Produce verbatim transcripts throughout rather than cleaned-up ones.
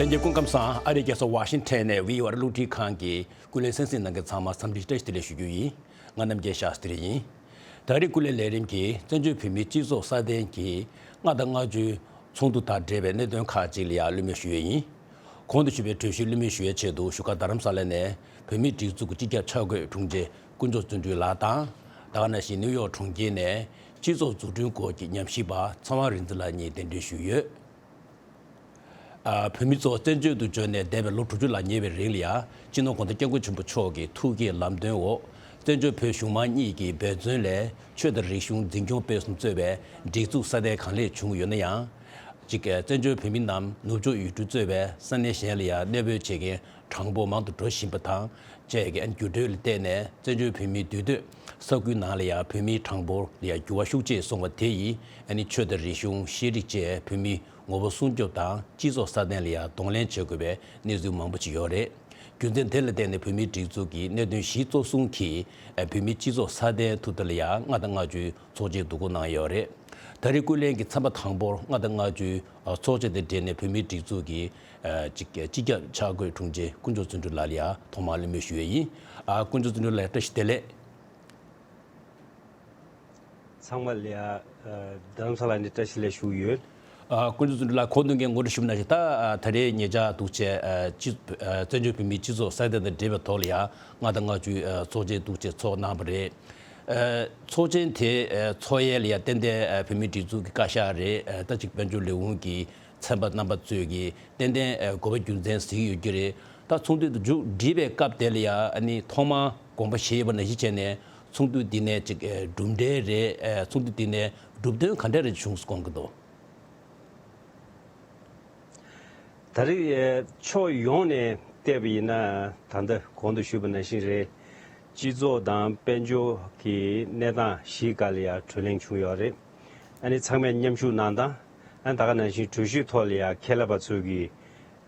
ལྷན་རྒྱས་སྐུ་ཁམས་བཟང་། ཨ་རིའི་རྒྱལ་ས་ཝ་ཤིང་ཊོན་ནས་བྷི་ཨོ་ཨེ་རླུང་འཕྲིན་ཁང་གི་ཀུན་གླེང་གསན་གཟིགས་གནང་མཁན་ཚང་མ་འཚམས་འདྲི་བཀྲ་ཤིས་བདེ་ལེགས་ཞུ་རྒྱུ་ཡིན། ང་རྣམ་རྒྱལ་ཤཱསྟྲི་ཡིན། ད་རེས་ཀུན་གླེང་ལས་རིམ་གྱིས་བཙན་བྱོལ་བོད་མིའི་སྤྱི་ཚོགས་སྲ་བརྟན་གྱི་ལྔ་དང་ལྔ་བཅུའི་ཚོགས་འདུ་དང་འབྲེལ་བའི་གནད་དོན་ཁག་ཅིག་ལ་ཡང་གླེང་མོལ་ཞུ་ཡས་ཡིན། གོང་དུ་ཞུས་པའི་གྲོས་གཞི་གླེང་མོལ་ཞུ་ཡས་ཆེད་དུ་བཞུགས་སྒར་རྡ་རམ་ས་ལ་ནས་བོད་མིའི་སྒྲིག་འཛུགས་ཀྱི་སྤྱི་ཁྱབ་འཆར་འགོད་དྲུང་ཆེ་དཀོན་མཆོག་བརྩོན་འགྲུས་ལགས་དང་། ད་ག་ནང་བཞིན་ནིའུ་ཡོག་གྲོང་ཁྱེར་ནས་སྤྱི་ཚོགས་འཛུགས་སྐྲུན་སྐོར་གྱི་ཉམས་ཞིབ་པ་ཚེ་དབང་རིག་འཛིན་ལགས་གཉིས་གདན་འདྲེན་ཞུས་ཡོད། ཨ། བོད་མི་ཚོ་བཙན་བྱོལ་དུ་བྱོན་ནས་འདས་པའི་ལོ་དྲུག་ཅུ་ལ་ཉེ་བའི་རིང་ལ་ཡང་སྤྱི་ནོར་༧གོང་ས་༧སྐྱབས་མགོན་ཆེན་པོ་མཆོག་གི་ཐུགས་བསྐྱེད་ལམ་སྟོན་འོག་བཙན་བྱོལ་བོད་གཞུང་མང་གཉིས་ཀྱི་འབད་བརྩོན་ལས་ཆོས་དང་རིག་གཞུང་འཛིན་སྐྱོང་སྤེལ་གསུམ་གཙོས་པའི་སྒྲིག་འཛུགས་སྲ་བརྟན་གང་ལེགས་བྱུང་ཡོད་ན་ཡང་། གཅིག་བཙན་བྱོལ་བོད་མི་རྣམས་ནུབ་ཕྱོགས་ཡུལ་གྲུ་གཙོས་པའི་ས་གནས་གཞན་ལ་ཡང་གནས་སྤོས་བྱེད་མཁན་གྲངས་འབོར་མང་དུ་འགྲོ་བཞིན་པ་དང་བཅས་ཀྱི་འགྱུར་འགྲོས་ལ་བརྟེན་ནས་བཙན་བྱོལ་བོད་མིའི་འདུས་སྡོད་ས་ཁུལ་ནང་ལ་ཡང་བོད་མིའི་གྲངས་འབོར་ལ་ཡང་འགྱུར་བ་ཤུགས་ཆེ་སོང་བ་དེ་ཡིས་ཨ་ནི་ཆོས་དང་རིག་གཞུང་ཤེས་རིག་བཅས་བོད་མིའི་ངོ་བོ་སྲུང་སྐྱོབ་དང་སྤྱི་ཚོགས་སྲ་བརྟན་ལ་ཡང་གདོང་ལེན་བྱེད་དགོས་པའི་གནས་ཚུལ་མང་པོ་ཞིག་ཡོད་རེད། རྒྱུ་མཚན་དེ་ལ་བརྟེན་ནས་བོད་མིའི་སྒྲིག་འཛུགས་ཀྱིས་གནད་དོན་བཞི་གཙོ་བཟུང་གིས་བོད་མིའི་སྤྱི་ཚོགས་སྲ་བརྟན་ཐུབ་ཐབས་ལ་ཡང་ལྔ་དང་ལྔ་བཅུའི་ཚོགས་ཆེན་བསྡུ་སྐོང་གནང་ཡོད་རེད། ད་རེས་ཀུན་གླེང་གི་ཚན་པ་དང་པོར་ལྔ་དང་ལྔ་བཅུའི་ཚོགས་ཆེན་དང་འབྲེལ་ནས་བོད་མིའི་སྒྲིག་འཛུགས་ཀྱི་ཨ། སྤྱི་སྤྱི་ཁྱབ་འཆར་འགོད་དྲུང་ཆེ་དཀོན་མཆོག་བརྩོན་འགྲུས་ལགས་ལ་ཡང་ཐོག་མར་གླེང་མོལ་ཞུ་ཡས་ཡིན། ཨ། དཀོན་མཆོག་བརྩོན་འགྲུས་ལགས་བཀྲ་ཤིས་བདེ་ལེགས། ཚང་མ་ལ་ཡང་རྡ་རམ་ས་ལ་ནས་བཀྲ་ཤིས་བདེ་ལེགས་ཞུ་གི་ཡོད། ཨ། དཀོན་མཆོག་བརྩོན་འགྲུས་ལགས་གོང་དུ་ངས་ངོ་སྤྲོད་ཞུས་པ་ནང་བཞིན་ད་ཨ། ད་རེས་ཉེ་ཆར་འདུག་བྱས་ཨ། སྤྱི་ཨ། བཙན་བྱོལ་བོད་མིའི་སྤྱི་ཚོགས་སྲ་བརྟན་དང་འབྲེལ་བའི་ཐོག་ལ་ཡང་ལྔ་དང་ལྔ་བཅུའི་ཨ། ཚོགས་ཆེན་འདུག་བྱས་ཚོགས་གནང་བ་རེད། ཨ། ཚོགས་ཆེན་དེ་ཨ། ཚོགས་ཡས་ལ་ཡང་ཏན་ཏན་ཨ། བོད་མིའི་སྒྲིག་འཛུགས་ཀྱི་བཀའ་ཤག་རེད། ཨ། ད་ཅིག་དཔལ་འབྱོར་ལས་ཁུངས་ཀྱི་ཚན་པ་རྣམ་པ་ཚོས་ཀྱིས་ཏན་ཏན་ཨ། དགོས་པ་རྒྱུ་མཚན་གཟིགས་ཡོད་ཀྱི་རེད། ད་ཚོགས་འདུ་དེ་མཇུག་བསྒྲིལ་བའི་སྐབས་དེ་ལ་ཡང་ཨ་ནི་ཐོག་མར་དགོངས་པ་བཞེས་ཡོད་པ་ནང་བཞིན་བྱས་ནས་ཚོགས་འདུ་འདི་ནས་ཅིག་ཨ། གྲུབ་འབྲས་རེད། ཨ། ཚོགས་འདུ་འདི་ནས་གྲུབ་དོན་ག་འདྲ་རེ་བྱུང་སོང་དགོངས་ཀྱི་འདུག་ད་རེས་ཕྱོགས་ཡོངས་ནས་བལྟས་པ་ཡིན་ན་ད་ལྟ་གོང་དུ་ཞུས་པ་ནང་བཞིན་རེད། སྤྱི་ཚོགས་དང་དཔལ་འབྱོར་གྱི་གནས་སྟངས་བཞིའི་སྒང་ལ་ཡང་གྲོས་གླེང་བྱུང་ཡོད་རེད། ཨ་ནི་ཚང་མས་མཉམ་ཞུགས་གནང་སྟངས། ཨ་ནི་ད་ག་ནང་བཞིན་གྲོས་གཞི་ཐོག་ལ་ཡང་ཁྱད་ལས་པ་ཚོས་ཀྱི་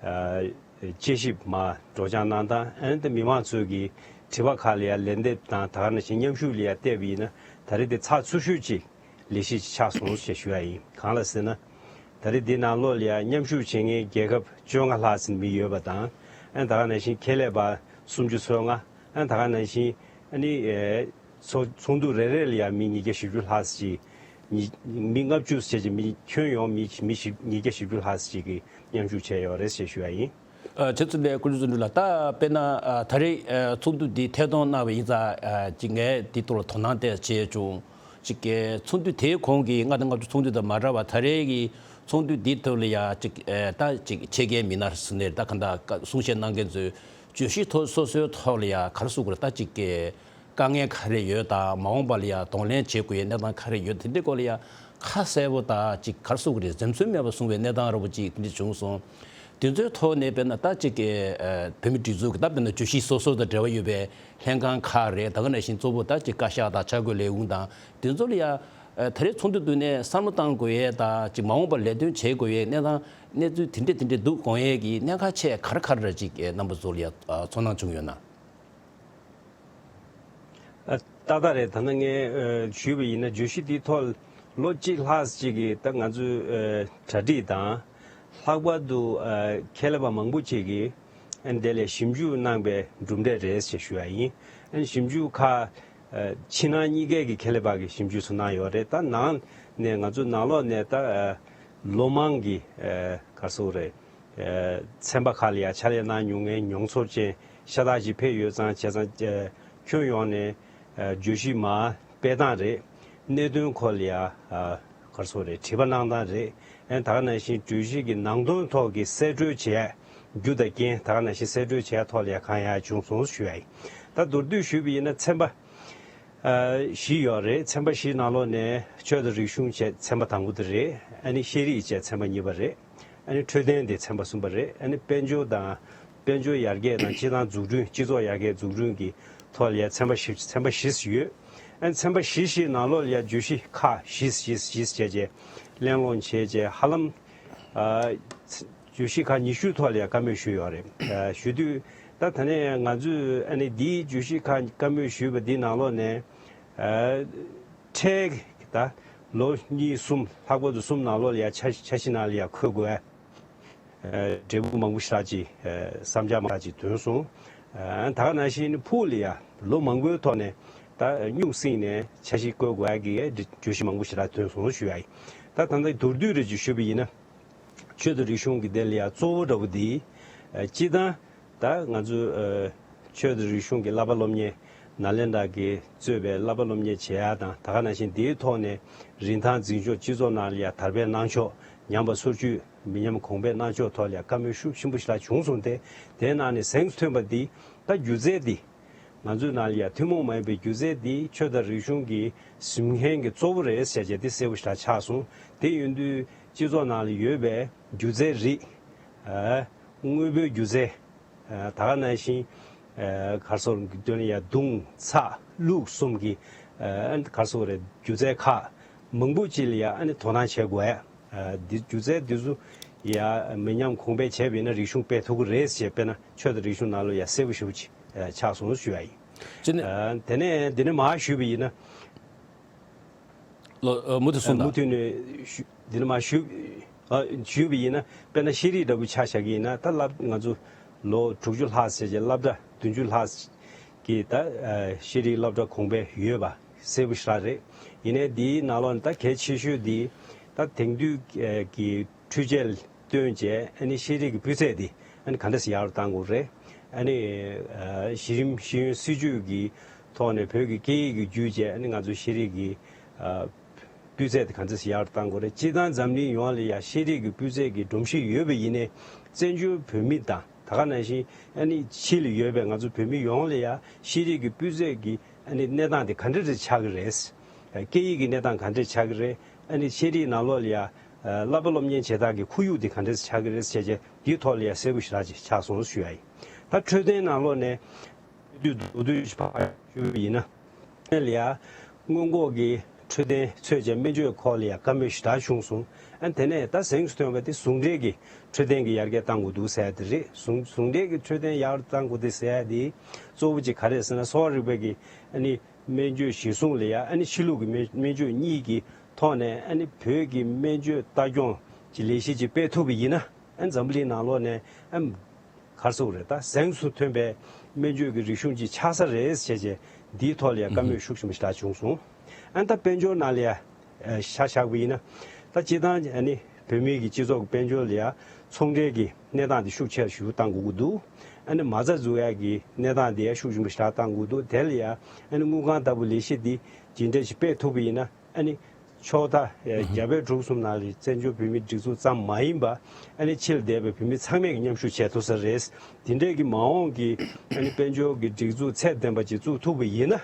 ཨ། དཔྱད་ཞིབ་མ་སྒྲོག་སྦྱང་གནང་སྟངས། ཨ་ནི་ད་མི་མང་ཚོས་ཀྱི་དྲི་བ་ཁག་ལ་ཡང་ལན་འདེབས་དང་ད་ག་ནང་བཞིན་མཉམ་ཞུགས་ལ་ཡང་བལྟས་པ་ཡིན་ན་ད་རེས་དེ་ཚགས་ཚུད་ཤོས་ཅིག་ལས་གཞི་ཆགས་སོང་ཞེས་ཞུ་ཡ་ཡིན། གང་ལ་ཟེར་ན། ད་རེས་འདི་ནང་ལོགས་ལ་ཡང་མཉམ་ཞུགས་བྱེད་མཁན་རྒྱལ་ཁབ་བཅོ་ལྔ་ལྷག་ཙམ་མི་ཡོད་པ་དང་། ཨ་ནི་ད་ག་ནང་བཞིན་ཁྱད་ལས་པ་སུམ་ཅུ་སོ་ལྔ། ཨ་ནི་ད་ག་ནང་བཞིན་ཨ་ནི་ཨེ་ཚོགས་ཚོགས་འདུ་རེ་རེ་ལ་ཡང་མི་ཉིས་བརྒྱ་བཞི་བཅུ་ལྷག་ཙམ་ཅིག་ཉི་མི་ལྔ་བཅུ་ཙམ་ཅིག་མི་ཁྱོན་ཡོངས་མི་མི་བཞི་ཉིས་བརྒྱ་བཞི་བཅུ་ལྷག་ཙམ་ཅིག་གིས་མཉམ་ཞུགས་བྱས་ཡོད་རེད་ཅེས་ཞུ་ཡ་ཡིན། ཨ། ཁྱེད་ཚོ་ལས་སྐུ་ཞབས་བརྩོན་འགྲུས་ལགས། ད་དཔེར་ན་ཨ། ད་རེས་ཨ། ཚོགས་འདུ་འདི་ཐད་གཏོང་གནང་བ་ཡིན་ཙང་ཨ། ཅིག་ངས་འདི་ཐོག་ལ་དོ་སྣང་ཏོག་ཙམ་བྱས་བྱུང་། ཅིག་གི་ཚོགས་འདུ་དེའི་གོང་གི་ལྔ་དང་ལྔ་བཅུ་ཚོགས་འདུ་དང་མ་འདྲ་བར་ད་རེས་ཀྱི་ཚོགས་འདུ་འདིའི་ཐོག་ལ་ཡ་ཅིག་ཨ། ད་ཅིག་ཆེད་མཁས་མི་སྣ་ཟེར་ནས་ད་ག་འདྲ་གསུང་བཤད་གནང་མཁན་ཚོས་བརྗོད་གཞི་ཐོག་སོ་སོའི་ཐོག་ལ་ཡ་ག་རེ་ཟེར་དགོས་རེད། ད་ཅིག་གི་དཀའ་ངལ་ག་རེ་ཡོད་དང་མ་འོངས་པ་ལ་ཡ་གདོང་ལེན་བྱེད་དགོས་ཡའི་གནས་སྟངས་ག་རེ་ཡོད། དེ་འདྲའི་སྐོར་ལ་ཡ་ཁ་གསལ་པོ་དང་ཅིག་ག་རེ་ཟེར་དགོས་རེད། འཛེམ་ཟོན་མེད་པར་གསུངས་པའི་གནས་སྟངས་འདྲ་པོ་ཅིག་དེ་འདྲ་བྱུང་སོང་། དེ་ཚོའི་ཐོག་ནས་དཔེར་ན་ད་ཅིག་གི་ཨ། བོད་མིའི་སྒྲིག་འཛུགས་ཀྱི་ད་དཔེར་ན་བརྗོད་གཞི་སོ་སོ་དང་འབྲེལ་བ་ཡོད་པའི་ལྷན་ཁང་ཁག་རེད། ད་ག་ནང་བཞིན་གཙོ་བོ་ད་ཅིག་བཀའ་ཤག་དང་འཆར་འགོད་ལས་ཁུངས་དང་དེ་ཚོ་ལ་ཡ་ཨ། ད་རེས་ཚོགས་འདུ་དུས་ནས་བསམ་བློ་བཏང་དགོས་ཡས་དང་ཅིག་མ་འོངས་པར་ལས་དོན་བྱེད་དགོས་ཡས་གནས་སྟངས་གནས་ཚུལ་དེ་འདྲས་དེ་འདྲས་འདུག་དགོངས་ཡས་ཀྱི་གནད་འགག་ཆེ་ག་རེ་ག་རེ་ཅིག་རྣམ་པ་ཚོ་ལ་ཡ་ཨ། ཚོར་སྣང་བྱུང་ཡོད་ན། ཨ། ཏག་ཏག་རེད། ད་ནང་ངས་ཨ། ཞུས་པ་ཡིན་ན་བརྗོད་གཞི་འདིའི་ཐོག་ལོ་གཅིག་ལྷག་ཅིག་གི་ད་ང་ཚོས་ཨ། གྲ་སྒྲིག་དང་། ལྷག་པར་དུ་ཨ། ཁྱད་ལས་པ་མང་པོ་ཅིག་གིས་ཨ། འདི་ལ་ཞིབ་འཇུག་གནང་པའི་གྲུབ་འབྲས་རེད་ཅེས་ཞུ་ཡ་ཡིན། ཨ། ཞིབ་འཇུག་ཁག་ཨ། ཕྱི་ནང་གཉིས་ཀའི་གི་ཁྱད་ལས་པ་གི་ཞིབ་འཇུག་ཚོ་གནང་ཡོད་རེད། ད་ནང་ནས་ང་ཚོ་ནང་ལོགས་ནས་ད་ཨ། ལོ་མང་གི་ཨ། ག་རེ་ཟེར་དགོས་རེད། ཚན་པ་ཁག་ལ་ཡང་ཕྱག་ལས་གནང་མྱོང་མཁན་མྱོང་ཚོར་ཅན་ཤ་སྟག་ཅིག་ཕེབས་ཡོད་ཙང་། བྱས་ཙང་ཁྱོན་ཡོངས་ནས་བརྗོད་གཞི་མ་སྤེལ་སྟངས་རེད། གནད་དོན་སྐོར་ལ་ཡང་ག་རེ་ཟེར་དགོས་རེད། དྲི་བ་གནང་སྟངས་རེད། ཨ་ནི་ད་ག་ནང་བཞིན་གྲོས་གཞི་གི་ནང་དོན་ཐོག་གི་གསེད་བཀྲོལ་བྱས་རྒྱུ་དང་རྐྱེན། ད་ག་ནང་བཞིན་གསེད་བཀྲོལ་བྱས་ཐོག་ལ་ཡང་གང་ཡང་བྱུང་སོང་ཞུ་ཡ་ཡིན། ད་མདོར་བསྡུས་ཞུས་པ་ཡིན་ན་ཚན་པ་ཨ། བཞི་ཡོད་རེད། ཚན་པ་བཞིའི་ནང་ལོགས་ནས་ཆོས་དང་རིག་གཞུང་བཅས་ཚན་པ་དང་པོ་དེ་རེད། ཨ་ནི་ཤེས་རིག་བཅས་ཚན་པ་གཉིས་པ་རེད། ཨ་ནི་འཕྲོད་བསྟེན་དེ་ཚན་པ་གསུམ་པ་རེད། ཨ་ནི་དཔལ་འབྱོར་དང་། དཔལ་འབྱོར་ཡར་རྒྱས་དང་སྤྱི་བཏང་འཛུགས་སྐྲུན། སྤྱི་ཚོགས་ཡར་རྒྱས་འཛུགས་སྐྲུན་གྱི་ཐོག་ལ་ཡ་ཚན་པ་བཞི། ཚན་པ་བཞི་ཡོད། ཨ་ནི་ཚན་པ་བཞི་བཞིའི་ནང་ལོགས་ལ་ཡ་བརྗོད་གཞི་ཁག་བཞི་བཞི་བཞི་བྱས་བྱས་གླེང་སློང་བྱས་བྱས་ཧ་ལམ་ཨ། བརྗོད་གཞི་ཁག་ཉི་ཤུའི་ཐོག་ལ་ཡང་བཀའ་མོལ་ཞུས་ཡོད་རེད། ཨ། ཞུ་དུས་ད་ད་ནས་ང་ཚོས་ཨ་ནི་འདིའི་བརྗོད་གཞི་ཁག་བཀའ་མོལ་ཞུས་པ་འདི་ནང་ལོགས་ནས། ཨ། འཕྲལ་ད་ལོ་གཉིས་གསུམ། ལྷག་པར་དུ་གསུམ་ནང་ལོགས་ལ་ཡང་འཆར་འཆར་གཞི་ནང་ལ་ཡང་འཁོད་དགོས། འབྲས་བུ་མང་པོ་ཞེ་དྲག་ཅིག་བསམ་འཆར་མང་དྲགས་ཅིག་ཐོན་སོང་། ད་ག་ནང་བཞིན་ཕུགས་ལ་ཡ་ལོ་མང་པོའི་ཐོག་ནས་ད་སྨྱུག་བསྲིངས་ནས་འཆར་གཞི་བཀོད་དགོས་ཡ་གི་བརྗོད་གཞི་མང་པོ་ཞེ་དྲག་ཐོན་སོང་ཞུ་ཡ་ཡིན། ད་ད་ལྟ་མདོར་བསྡུས་རེ་ཅིག་ཞུས་པ་ཡིན་ན། ཆོས་དང་རིག་གཞུང་གི་དེ་ལ་ཡ་གཙོ་བོ་འདྲ་བོ་འདི། སྤྱིར་བཏང་ད་ང་ཚོ་ཆོས་དང་རིག་གཞུང་གི་བསླབ་པ་སློབ་གཉེར་ནཱ་ལེནྡྲ་གིས་གཙོས་པའི་བསླབ་པ་སློབ་གཉེར་བྱེད་ཡ་དང་ད་ག་ནང་བཞིན་དེའི་ཐོག་ནས་རིན་ཐང་འཛིན་ཕྱོགས་སྤྱི་ཚོགས་ནང་ལ་ཡ་དར་སྤེལ་གནང་ཕྱོགས་ཉམས་པ་སོར་ཆུད་མི་ཉམས་གོང་འཕེལ་གནང་ཕྱོགས་ཐོག་ལ་ཡ་བཀའ་མོལ་ཤུགས་ཆེན་པོ་ཞིག་ལ་བྱུང་སོང་སྟེ། དེའི་ནང་ནས་གཟེངས་སུ་ཐོན་པ་འདི་ད་སྒྱུ་རྩལ་འདི། ང་ཚོའི་ནང་ལ་ཡ་ཐུན་མོང་མ་ཡིན་པའི་སྒྱུ་རྩལ་འདི་ཆོས་དང་རིག་གཞུང་གི་ཟིན་མཁན་གྱི་གཙོ་བོ་རེད་ཟེར་བྱས་དེ་གསལ་པོ་ཞེ་དྲག་ཆགས་སོང་། དེ་ཡིན་དུས་སྤྱི་ཚོགས་ནང་ལ་ཡོད་པའི་སྒྱུ་རྩལ་རིགས། ཨ། དངོས་པོའི་སྒྱུ་རྩལ། ཨ། ད་ག་ནང་བཞིན། ཨ། ག་རེ་ཟེར་དགོས་རེད། ཡ་མདུང་ཚགས་ལུག་གསུམ་གྱི། ཨ། ག་རེ་ཟེར་དགོས་རེད། སྒྱུ་རྩལ་ཁག་མང་པོ་ཅིག་ལ་ཡ་ཨ་ནི་དོ་སྣང་བྱེད་དགོས་ཡ། ཨ། འདི་སྒྱུ་རྩལ་འདི་ཚོ་ཡ་མི་ཉམས་གོང་འཕེལ་བྱས་པ་ཡིན་ན་རིག་གཞུང་སྤེལ་ཐུབ་ཀྱི་རེད་ཟེར། དཔེར་ན་ཆོས་དང་རིག་གཞུང་ནང་ལོགས་ཡ་གསལ་པོ་ཞེ་པོ་ཅིག་ཆགས་སོང་ཞུ་ཡ་ཡིན། ཅི་ནས། ཨ། དེ་ནས་འདི་ནས་མར་ཞུས་པ་ཡིན་ན། ལོ། ཨ། མུ་མཐུད་གསུངས་དང་། མུ་མཐུད་ནས་ཞུ། འདི་ནས་མར་ཞུ། ཨ། ཞུས་པ་ཡིན་ན། དཔེར་ན་ཤེས་རིག་འདྲ་བོ་ཆ་བཞག་གི་ཡིན་ན། ད་སློབ་ང་ཚོ་ལོ་དྲུག་ཅུ་ལྷག་ཟེར་བྱས་སློབ་གྲྭ་བདུན་ཅུ་ལྷག་གི་ད། ཨ། ཤེས་རིག་སློབ་གྲྭ་གོང་འཕེལ་ཡོད་པ་གསལ་པོ་ཞེ་དྲག་རེད། ཡིན་ནའི་འདིའི་ནང་ལོགས་ནས་ད་གལ་ཆེ་ཤོས་འདི་ད་དེང་དུས་ཀྱི་འཕྲུལ་ཆས་བཏོན་བྱས་ཨ་ནི་ཤེས་རིག་གི་སྤུས་ཚད་འདི་ཨ་ནི་ག་འདྲ་སེ་ཡར་བཏང་དགོས་རེད། ཨ་ནི། ཨ། གཞི་རིམ་ཤེས་ཡོན་སྲིད་བྱུས་ཀྱི་ཐོག་ནས་བོད་ཀྱི་སྐད་ཡིག་གི་བརྒྱུད་བྱས་ཨ་ནི་ང་ཚོ་ཤེས་རིག་གི། ཨ། སྤུས་ཚད་དེ་ག་འདྲ་སེ་ཡར་བཏང་དགོས་རེད། སྤྱིར་བཏང་འཛམ་གླིང་ཡོངས་ལ་ཡ་ཤེས་རིག་གི་སྤུས་ཚད་ཀྱི་སྒྲོམ་གཞི་ཡོད་པ་ཡིན་ནའི་བཙན་བྱོལ་བོད་མི་དང་ད་ག་ནང་བཞིན་ཨ་ནི་ཕྱི་ལ་ཡོད་པའི་ང་ཚོ་བོད་མི་ཡོངས་ལ་ཡ་ཤེས་རིག་གི་སྤུས་ཚད་ཀྱི་ཨ་ནི་གནས་སྟངས་དེ་ག་འདྲ་རེ་ཆགས་ཀྱི་རེད། སྐད་ཡིག་གི་གནས་སྟངས་ག་འདྲ་ཆགས་ཀྱི་རེད། ཨ་ནི་ཤེས་རིག་ནང་ལོགས་ལ་ཡ། ཨ། བསླབ་པ་སློབ་གཉེར་བྱེད་སྟངས་ཀྱི་ཁོར་ཡུག་དེ་ག་འདྲ་ཆགས་ཀྱི་རེད་ཟེར་བྱས་དེའི་ཐོག་ལ་ཡ་གསལ་པོ་ཞེ་དྲག་ཅིག་ཆགས་སོང་ཞུ་ཡ་ཡིན། ད་འཕྲོད་བསྟེན་ནང་ལོགས་ནས་དུས་མདོར་བསྡུས་ཤིག་ཕར་ཞུས་པ་ཡིན་ན། ལ་ཡ་སྔོན་འགོག་གི་འཕྲོད་བསྟེན་ཚོད་བཅད་སྨན་བཅོས་སྐོར་ལ་ཡ་བཀའ་མོལ་ཞེ་དྲག་བྱུང་སོང་། ཨ། དེ་ནས་ད་གཟེངས་སུ་ཐོན་པ་དེ་ཟུང་འབྲེལ་གྱི་འཕྲོད་བསྟེན་གྱི་ཡར་རྒྱས་གཏང་དགོས་འདུག་ཟེར་ཡ་དེ་རེད། ཟུང་ཟུང་འབྲེལ་གྱི་འཕྲོད་བསྟེན་ཡར་གཏང་དགོས་འདུག་ཟེར་ཡ་དེ་གཙོ་བོ་གཅིག་ག་རེ་རེད་ཟེར་ན་གསོ་བ་རིག་པའི་གི་ཨ་ནི། སྨན་བཅོས་གཞིར་བཟུང་ལ་ཡ་ཨ་ནི་ཕྱི་ལུགས་ཀྱི་སྨན་སྨན་བཅོས་གཉིས་ཀྱི་ཐོག་ནས་ཨ་ནི་བོད་ཀྱི་སྨན་བཅོས་ལྟ་སྐྱོང་གི་ལས་གཞི་ཅིག་སྤེལ་ཐུབ་པ་ཡིན་ན་ཨ་ནི་འཛམ་བུ་གླིང་ནང་ལོགས་ནས་ཨ་ནི་ག་རེ་ཟེར་དགོས་རེད། ད་གཟེངས་སུ་ཐོན་པའི་སྨན་བཅོས་ཀྱི་རིག་གཞུང་ཅིག་ཆགས་ས་རེད་ཟེར་བྱས་འདིའི་ཐོག་ལ་ཡ་བཀའ་མོལ་ཤུགས་ཆེན་པོ་ཞེ་དྲག་བྱུང་སོང་། ཨ་ནི་ད་དཔལ་འབྱོར་ནང་ལ་ཡ་ཆ་བཞག་པ་ཡིན་ན་ད་སྤྱིར་བཏང་ཨ་ནི། བོད་མིའི་གི་སྤྱི་ཚོགས་ཀྱི་དཔལ་འབྱོར་ལ་ཡ་ཚོང་འབྲེལ་གྱི་གནས་སྟངས་དེ་ཤུགས་ཆེ་རུ་ཞེ་པོ་གཏང་དགོས་ཀྱི་འདུག་ཨ་ནི་མ་རྩ་འཛུགས་ཡ་གི་གནས་སྟངས་དེ་ཡ་ཤུགས་ཆེན་པོ་ཞེ་དྲག་གཏང་དགོས་འདུག་དེ་ལ་ཡ་ཨ་ནི་དངུལ་ཁང་ལྟ་བུ་ལས་གཞི་འདི་ཇི་འདྲ་ཞིག་སྤེལ་ཐུབ་པ་ཡིན་ན་ཨ་ནི་ཕྱོགས་མཐའ་རྒྱ་བལ་འབྲུག་གསུམ་ནང་ལ་བཙན་བྱོལ་བོད་མིའི་སྒྲིག་འཛུགས་ཙམ་མ་ཡིན་པ་ཨ་ནི་ཕྱི་ལ་བསྡད་པའི་བོད་མི་ཚང་མས་ཀྱི་མཉམ་ཞུགས་བྱེད་ཐུབ་ས་རེད། དེ་འདྲའི་གི་མ་འོངས་ཀྱི་ཨ་ནི་དཔལ་འབྱོར་གྱི་སྒྲིག་འཛུགས་ཚད་ལྡན་པ་ཅིག་བཙུགས་ཐུབ་པ་ཡིན་ན་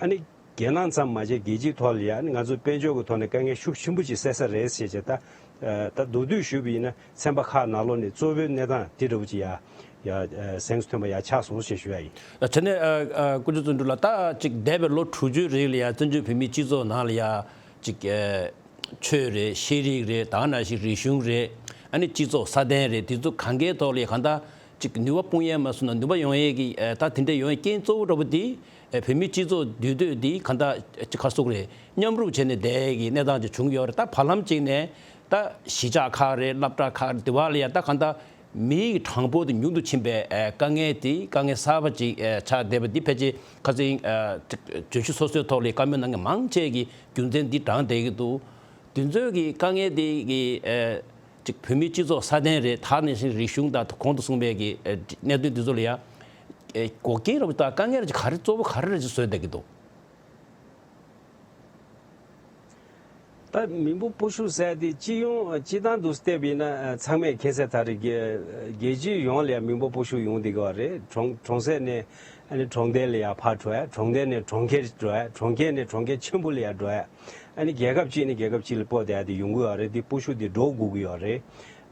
ཨ་ནི། རྒྱལ་ནང་ཙམ་མ་བྱས་རྒྱལ་སྤྱིའི་ཐོག་ལ་ཡང་ང་ཚོ་དཔལ་འབྱོར་གྱི་ཐོག་ནས་དཀའ་ངལ་ཤུགས་ཆེན་པོ་ཅིག་སེལ་ས་རེད་ཟེར་བྱས་ད། ད་མདོར་བསྡུས་ཞུས་པ་ཡིན་ན་ཚན་པ་ཁག་ནང་ལོགས་ནས་གཙོ་བོའི་གནས་སྟངས་དེ་འདྲ་བོ་ཅིག་ཡ་ཡ་གཟེངས་སུ་ཐོན་པ་ཡ་ཆགས་སོང་ཞེས་ཞུ་ཡ་ཡིན། ད་དེ་ནས་ཀུན་སྤྱོད་བརྩོན་འགྲུས་ལགས། ད་ཅིག་འདས་པའི་ལོ་དྲུག་ཅུའི་རིང་ལ་ཡ་བཙན་བྱོལ་བོད་མིའི་སྤྱི་ཚོགས་ནང་ལ་ཡ་ཅིག་ཆོས་རེད། ཤེས་རིག་རེད། ད་ནང་བཞིན་རིག་གཞུང་རེད། ཨ་ནི་སྤྱི་ཚོགས་སྲ་བརྟན་རེད། དེ་ཚོ་གང་གའི་ཐོག་ལ་ཡ་གང་ལྟར་ཅིག་ནུས་པ་སྤུངས་ཡས་མ་སོང་ན་ནུས་པ་ཡོང་ཡས་ཀྱི་ད་དེ་འདྲ་ཡོང་ཡས་རྐྱེན་གཙོ་བོ་འདྲ་པོ་དེ། ཨེ། བོད་མིའི་སྤྱི་ཚོགས་འདུས་སྡོད་འདི་གང་ལྟར་ཅིག་ག་རེ་ཟེར་དགོས་རེད། མཉམ་རུབ་བྱས་ནས་བསྡད་ཀྱི་གནས་སྟངས་ཅིག་བྱུང་ཡོད་རེད། ད་བར་ལམ་གཅིག་ནས་ད་གཞིས་ཆགས་ཁག་རེད། སློབ་གྲྭ་ཁག་རེད། དེ་བ་ལ་ཡ་ད་གང་ལྟར་མིའི་གྲངས་འབོར་དེ་ཉུང་དུ་ཕྱིན་པའི་ཨེ་དཀའ་ངལ་དེ་དཀའ་ངལ་གསར་པ་ཅིག་ཨེ་ཆགས་བསྡད་པ་འདི་ཕལ་ཆེར་ཁ་སང་ཨེ་བརྗོད་གཞི་སོ་སོའི་ཐོག་ལ་བཀའ་མོལ་གནང་མཁན་མང་ཆེ་གིས་རྒྱུ་མཚན་འདི་དྲངས་བསྡད་ཀྱི་འདུག་དེ་ཚོའི་གི་དཀའ་ངལ་དེ་གི་ཨེ། ཅིག་བོད་མིའི་སྤྱི་ཚོགས་སྲ་བརྟན་རེད། ད་ནང་བཞིན་རིག་གཞུང་དང་གོང་དུ་གསུངས་པའི་གི་ཨེ་གནད་དོན་འདི་ཚོ་ལ་ཡ་ཨེ་འགོག་རྐྱེན་རབ་དང་དཀའ་ངལ་རེ་ག་རེ་གཙོ་བོ་ག་རེ་རེ་ཅིག་བཟོས་བསྡད་ཀྱི་འདུག་ད་མི་འབོར་སྤོ་ཤུགས་ཟེར་དེ་སྤྱི་ཡོངས་སྤྱི་བཏང་དུ་བལྟས་པ་ཡིན་ན་ཚང་མས་མཁྱེན་གསལ་ལྟར་རེད། རྒྱལ་རྒྱལ་སྤྱི་ཡོངས་ལ་ཡ་མི་འབོར་སྤོ་ཤུགས་ཡོང་བསྡད་ཀྱི་ཡོད་རེད། གྲོང་གྲོང་གསེབ་ནས་ཨ་ནི་གྲོང་རྡལ་ལ་ཡ་ཕར་འགྲོ་ཡ། གྲོང་རྡལ་ནས་གྲོང་ཁྱེར་འགྲོ་ཡ། གྲོང་ཁྱེར་ནས་གྲོང་ཁྱེར་ཆེན་པོ་ལ་ཡ་འགྲོ་ཡ། ཨ་ནི་རྒྱལ་ཁབ་གཅིག་ནས་རྒྱལ་ཁབ་གཅིག་ལ་སྤོ་བསྡད་ཡ་དེ་ཡོང་གི་ཡོད་རེད། འདི་སྤོ་ཤུགས་དེ་འགྲོ་དགོས་ཀྱི་ཡོད་རེད།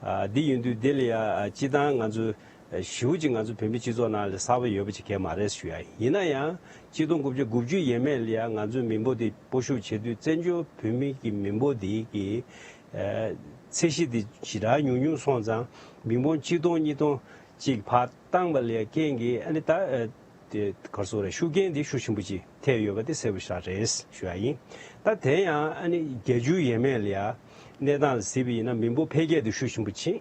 ཨ། འདི་ཡིན་དུས་འདི་ལ་ཡ་ཨ་སྤྱི་བཏང་ང་ཚོ་ཨ་ཞེ་པོ་ཅིག་ང་ཚོ་བོད་མི་སྤྱི་ཚོགས་ནང་ལ་གསར་པ་ཡོད་པ་ཅིག་གང་ཡང་མ་རེད་ཞུ་ཡ་ཡིན། ཡིན་ན་ཡང་གཅིག་སྟོང་དགུ་བརྒྱ་དགུ་བཅུ་ཡས་མས་ལ་ཡ་ང་ཚོའི་མི་འབོར་དེ་སྤོ་ཤུགས་བྱེད་དུས་བཙན་བྱོལ་བོད་མི་གི་མི་འབོར་དེ་གི་ཨ་ཚད་གཞི་དེ་ཞེ་དྲག་ཉུང་ཉུང་སོང་ཙང་མི་འབོར་གཅིག་སྟོང་གཉིས་སྟོང་ཅིག་ཕར་བཏང་བ་ལ་ཡ་རྐྱེན་གྱིས་ཨ་ནི་ད་ཨ། དེ་ག་རེ་ཟེར་དགོས་རེད། ཤུགས་རྐྱེན་དེ་ཤུགས་ཆེན་པོ་ཅིག་ཐེབས་ཡོད་པ་དེ་གསལ་པོ་ཞེ་དྲག་རེད་ཞུ་ཡ་ཡིན། ད་དེ་ཡང་ཨ་ནི་བརྒྱད་ཅུ་ཡས་མས་ལ་ཡ་གནས་སྟངས་ལ་གཟིགས་པ་ཡིན་ན་མི་འབོར་འཕེལ་རྒྱས་དེ་ཤུགས་ཆེན་པོ་ཕྱིན།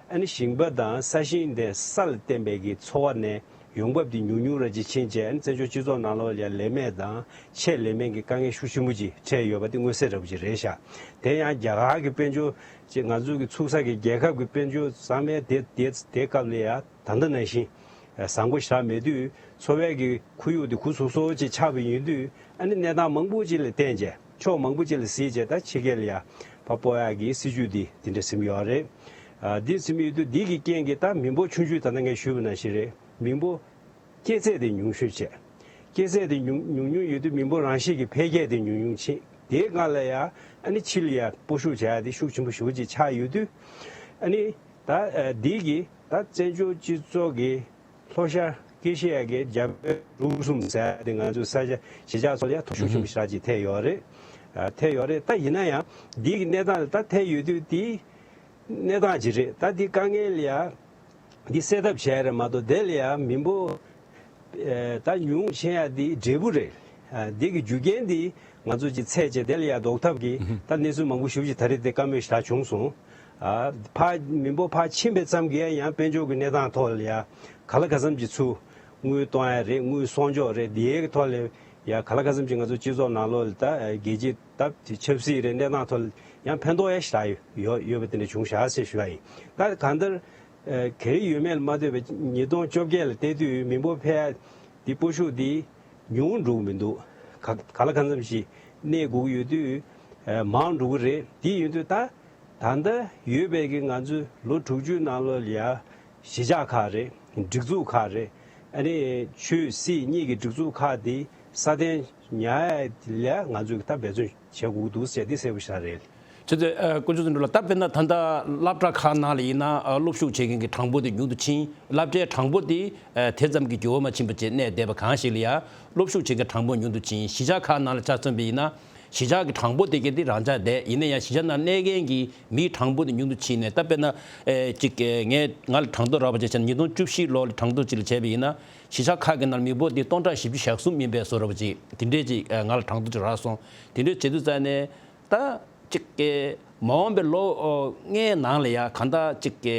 ཨ་ནི་ཞིང་པ་དང་ས་ཞིང་དེ་ས་ལ་བརྟེན་པའི་གི་འཚོ་བ་ནས་ཡོང་འབབ་དེ་ཉུང་ཉུང་ར་ཅིག་ཕྱིན་བྱས། ཨ་ནི་བཙན་བྱོལ་སྤྱི་ཚོགས་ནང་ལོགས་ལ་ཡང་ལས་མེད་དང་ཆེད་ལས་མེད་ཀྱི་དཀའ་ངལ་ཤུགས་ཆེན་པོ་ཅིག་འཕྲད་ཡོད་པ་དེ་མངོན་གསལ་འདྲ་པོ་ཅིག་རེད་ཤག་དེ་ཡང་རྒྱ་གར་གྱི་དཔལ་འབྱོར་ཅིག་ང་ཚོ་གི་ཚུགས་ས་གི་རྒྱལ་ཁབ་ཀྱི་དཔལ་འབྱོར་ཚང་མའི་དེ་དེ་དེ་སྐབས་ལ་ཡང་ད་ལྟ་ནང་བཞིན་བཟང་པོ་ཞིག་མེད་དུས། འཚོ་བའི་གི་ཁོར་ཡུག་དེ་གུ་སུབ་སུབ་ཅིག་ཆགས་པ་ཡིན་དུས། ཨ་ནི་གནས་སྟངས་མང་པོ་ཅིག་ལ་བརྟེན་བྱས། ཕྱོགས་མང་པོ་ཅིག་ལ་གཟིགས་བྱས། ད་ཕྱི་རྒྱལ་ལ་ཡ་ཕར་སྤོ་ཡག་གི་སྲིད་ཇུས་འདི་འདི་འདྲ་ཟིན་ཡོད་རེད། ཨ་འདི་ཟིན་ཡོད་དུས། འདི་གི་རྐྱེན་གྱིས་ད་མི་འབོར་ཆུང་ཆུང་། ད་ལྟ་ངས་ཞུས་པ་ནང་བཞིན་རེད། མི་འབོར་སྐྱེས་ཚད་དེ་ཉུང་ཤོས་བྱས། སྐྱེས་ཚད་དེ་ཉུང་ཉུང་ཉུང་ཡོད་དུས། མི་འབོར་རང་བཞིན་གྱི་འཕེལ་རྒྱས་དེ་ཉུང་ཉུང་ཕྱིན། དེའི་སྒང་ལ་ཡ་ཨ་ནི་ཕྱི་ལ་ཡ་སྤོ་བཤུག་བྱ་ཡག་དེ་ཤུགས་ཆེན་པོ་ཞེ་པོ་ཅིག་ཆགས་ཡོད་དུས། ཨ་ནི་ད་ཨ་འདི་གི་ད་བཙན་བྱོལ་སྤྱི་ཚོགས་ཀྱི་ལྷོ་ཤར་ཨེ་ཤེ་ཡ་གི་རྒྱ་བལ་འབྲུག་གསུམ་ཟེར་ཡ་དེ་ང་ཚོའི་ས་ཆ་གཞིས་ཆགས་ཚོ་ལ་ཡ་ཐོ་ཤུགས་ཆེན་པོ་ཞེ་དྲག་ཅིག་ཐེབས་ཡོད་རེད། ཨ་ཐེབས་ཡོད་རེད། ད་ཡིན་ན་ཡང་འདི་གི་གནས་སྟངས་ལ་ད་ཐེབས་ཡོད་དུས། དེའི་གནས་སྟངས་ཅིག་རེད། ད་འདི་དཀའ་ངལ་ལ་ཡ་འདི་སེལ་ཐབས་བྱས་རེད་མ་གཏོགས། དེ་ལ་ཡ་མི་འབོར་ཨེ་ད་ཉུང་ཕྱིན་ཡ་འདི་འབྲས་བུ་རེད། ཨ་འདི་གི་རྒྱུ་རྐྱེན་འདི་ང་ཚོ་ཅིག་ཚད་བྱས། དེ་ལ་ཡ་ཟློག་ཐབས་ཀྱི་ད་གནས་ཚུལ་མང་པོ་ཞེ་པོ་ཅིག་ད་རེས་དེ་བཀའ་མོལ་ཞེ་དྲག་བྱུང་སོང་། ཨ་ཕར་མི་འབོར་ཕར་ཕྱིན་པའི་མཚམས་ཀྱི་ཡང་དཔལ་འབྱོར་གྱི་གནས་སྟངས་ཐོག་ལ་ཡ་ག་ལ་ག་ཚོད་ཅིག་ཚུར་དངུལ་གཏོང་ཡ་རེད། དངུལ་གསོག་འཇོག་རེད། འདིའི་ཐོག་ལ་ཡ་ག་ལ་ག་ཚོད་ཅིག་ང་ཚོ་སྤྱི་ཚོགས་ནང་ལོགས་ལ་ད་རྒྱལ་སྤྱིའི་ད་ཆབ་སྲིད་རེད། གནས་སྟངས་ཐོག་ལ་ཡང་ཕན་ཐོགས་ཡ་ཞེ་དྲག་ཡོད་ཡོད་པ་དེ་འདྲ་བྱུང་ཤག་ཟེར་ཞུ་ཡ་ཡིན། ད་གང་ལྟར་ཨ་ག་རེ་ཡོད་མེད་ལ་མ་ལྟོས་པའི་ཉིས་སྟོང་བཅོ་བརྒྱད་ལ་བལྟས་དུས་མི་འབོར་འཕེལ་ཡ་འདི་སྤོ་ཤུགས་འདི་ཉུང་འགྲོ་གི་མི་འདུག་ག་ག་ལ་གང་འཚམ་ཞིག་གནས་དགོས་ཀྱི་ཡོད་དུས་ཨ་མང་འགྲོ་གི་རེད། དེ་ཡིན་དུས་ད་ད་ལྟ་ཡོད་པའི་གི་ང་ཚོའི་ལོ་དྲུག་ཅུའི་ནང་ལོགས་ལ་ཡ་གཞིས་ཆགས་ཁག་རེད། སྒྲིག་འཛུགས་ཁག་རེད། ཨ་ནི་ཆོས་སྲིད་གཉིས་ཀྱི་སྒྲིག་འཛུགས་ཁག་འདི་སྲ་བརྟན་ཉར་ཡ་ལ་ང་ཚོས་ད་འབད་བརྩོན་བྱེད་དགོས་འདུག་ཟེར་འདི་གསལ་པོ་ཞེ་དྲག་རེད། བྱས་ཙང་ཨ་དཀོན་མཆོག་བརྩོན་འགྲུས་ལགས། ད་དཔེར་ན་ད་ལྟ་སློབ་གྲྭ་ཁག་ནང་ལ་ཡིན་ན་ཨ་སློབ་ཞུགས་བྱེད་མཁན་གྱི་གྲངས་འབོར་དེ་ཉུང་དུ་ཕྱིན། སློབ་གྲྭའི་གྲངས་འབོར་དེ་ཨ་དེ་ཙམ་གྱིས་འགྱུར་བ་མ་ཕྱིན་པ་བྱས་གནས་བསྡད་པ་གང་ཞིག་ལ་ཡ་སློབ་ཞུགས་བྱེད་མཁན་གྲངས་འབོར་ཉུང་དུ་ཕྱིན། གཞིས་ཆགས་ཁག་ནང་ལ་ཆ་མཚོན་པ་ཡིན་ན། གཞིས་ཆགས་ཀྱི་གྲངས་འབོར་དེ་ག་དེ་རང་འཇགས་བསྡད། ཡིན་ན་ཡང་གཞིས་ཆགས་ནང་གནས་མཁན་གྱི་མིའི་གྲངས་འབོར་དེ་ཉུང་དུ་ཕྱིན་ནས། ད་དཔེར་ན་ཨེ་ཅིག་ངས་ང་ལ་གྲངས་ཐོ་རག་པ་བྱས་བྱས་ན། ཉིས་སྟོང་བཅུ་བཞི་ལོ་ལ་གྲངས་ཐོ་ཅིག་ལ་བྱས་པ་ཡིན་ན། གཞིས་ཆགས་ཁག་གི་ནང་མི་འབོར་དེ་སྟོང་ཕྲག་བཞི་བཅུ་ཞེ་གསུམ་ཡིན་པའི་བཟོ་འདྲ་པོ་ཅིག་དེ་འདྲས་ཅིག་ང་ལ་གྲངས་ཐོ་ཅིག་རག་སོང་། དེ་འདྲས་བྱེད་དུས་ཙ་ནས་ད་ཅིག་གི་མ་འོངས་པའི་ལོ་ལྔའི་ནང་ལ་ཡ་གང་ལྟར་ཅིག་གི་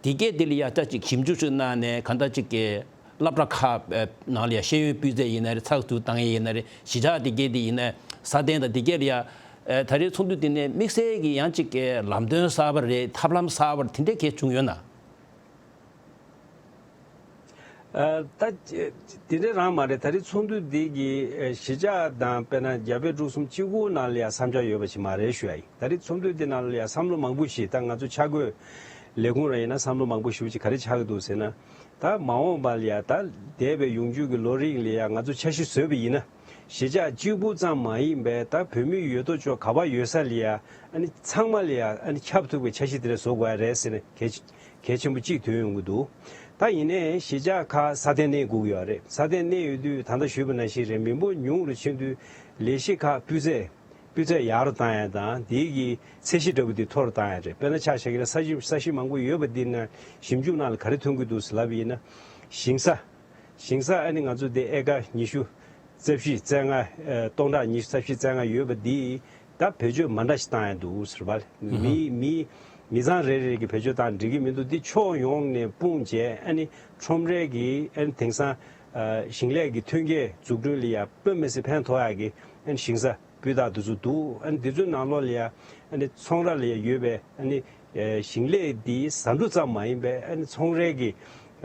དེ་གས་དེ་ལ་ཡ་ཅིག་ཞིབ་འཇུག་ཅིག་གནང་ནས། གང་ལྟར་ཅིག་གི་སློབ་གྲྭ་ཁག་ནང་ལ་ཡ་ཤེས་ཡོན་སྤུས་ཚད་ཡིན་ན་རེད། ཚགས་ཚུད་བཏང་ཡས་ཡིན་ན་རེད། གཞིས་ཆགས་དེ་གས་དེ་ཡིན་ན་སྲ་བརྟན་དང་དེ་གས་ལ་ཡ་ད་རེས་ཚོགས་འདུ་དེ་ནས་དམིགས་བསལ་གྱི་ཡང་ཅིག་གི་ལམ་སྟོན་གསར་པ་རེད། ཐབས་ལམ་གསར་པ་དེ་འདྲས་གས་བྱུང་ཡོད་ན། ཨ་ད་དེ་འདྲ་རང་མ་རེད། ད་རེས་ཚོགས་འདུ་འདི་གི་ཨ་གཞིས་ཆགས་དང་དཔེར་ན་རྒྱ་བལ་འབྲུག་གསུམ་གཅིག་པུ་ནང་ལ་ཡང་བསམ་འཆར་ཡོད་པ་ཞིག་མ་རེད་ཞུ་ཡ་ཡིན། ད་རེས་ཚོགས་འདུ་འདི་ནང་ལ་ཡང་བསམ་བློ་མང་པོ་ཞིག་ད་ང་ཚོ་ཆ་བགོས་ལས་ཁུངས་ར་ཡིན་ན་བསམ་བློ་མང་པོ་ཞེ་པོ་ཅིག་ག་རེ་ཆགས་ཀྱི་འདུག་ཟེར་ན། ད་མ་འོངས་པ་ལ་ཡང་ད་འདས་པའི་ཡོང་རྒྱུ་གི་ལོ་རིང་ལ་ཡང་ང་ཚོ་འཆར་གཞི་བཟོས་པ་ཡིན་ན། གཞིས་ཆགས་གཅིག་པུ་ཙམ་མ་ཡིན་པའི་ད་བོད་མི་ཡོད་དོ་ཅོག་ག་པར་ཡོད་ས་ལ་ཡ་ཨ་ནི་ཚང་མ་ལ་ཡ་ཨ་ནི་ཁྱབ་ཐུབ་པའི་འཆར་གཞི་དེ་འདྲ་བཟོ་དགོས་ཡ་རེད་ཟེར་ནས་གལ་གལ་ཆེན་པོ་གཅིག་ཐོན་ཡོང་གི་འདུག་ད་ཡིན་ནའི་གཞིས་ཆགས་ཁག་སྲ་བརྟན་གནས་དགོས་ཀྱི་ཡོད་རེད། སྲ་བརྟན་གནས་ཡོད་དུས་ད་ལྟ་ཞུས་པ་ནང་བཞིན་རེད། མི་འབོར་ཉུང་རུ་ཕྱིན་དུས་ལས་གཞི་ཁག་སྤུས་ཚད་སྤུས་ཚད་ཡག་རུ་བཏང་ཡ་དང་། དེའི་གི་ཚད་གཞི་འདྲ་པོ་དེ་མཐོ་རུ་བཏང་ཡ་རེད། དཔེར་ན་ཆ་བཞག་གི་ན་ས་ཞིང་ས་ཞིང་མང་པོ་ཡོད་པ་འདི་ནང་ཞིབ་འཇུག་ནང་ལ་ག་རེ་ཐོན་གྱི་འདུག་ཟེར་ལབ་པ་ཡིན་ན། ཞིང་ས། ཞིང་ས་ཨ་ནི་ང་ཚོ་དེ་ཨེ་ཀ་ཉི་ཤུ་རྩ་བཞི་རྩ་ལྔ། ཨ་སྟོང་ཕྲག་ཉི་ཤུ་རྩ་བཞི་རྩ་ལྔ་ཡོད་པ་འདི་ད་བེད་སྤྱོད་མ་འདྲ་ཞིག་བཏང་ཡ་འདུག་ཟེར་བ། མི་མི་མི་ཚང་རེ་རེ་གི་བེད་སྤྱོད་བཏང་འགྲིག་གི་མི་འདུག་འདི་ཕྱོགས་ཡོངས་ནས་སྤུངས་བྱས། ཨ་ནི་ཁྲོམ་རའི་གི་ཨ་ནི་དེང་སང་ཨ་ཞིང་ལས་ཀྱི་ཐོན་སྐྱེད་འཛུགས་སྐྲུན་ལ་ཡ་དཔེ་མི་སྲིད་ཕན་ཐོགས་ཡ་གི་ཨ་ནི་ཞིང་ས་སྤུས་དག་དེ་ཚོ་འདུག་ཨ་ནི་དེ་ཚོའི་ནང་ལོགས་ལ་ཡ་ཨ་ནི་ཚོང་ར་ལ་ཡ་ཡོད་པའི་ཨ་ནི་ཨེ་ཞིང་ལས་འདི་ཟ་འབྲུ་ཙམ་མ་ཡིན་པའི་ཨ་ནི་ཚོང་རའི་གི་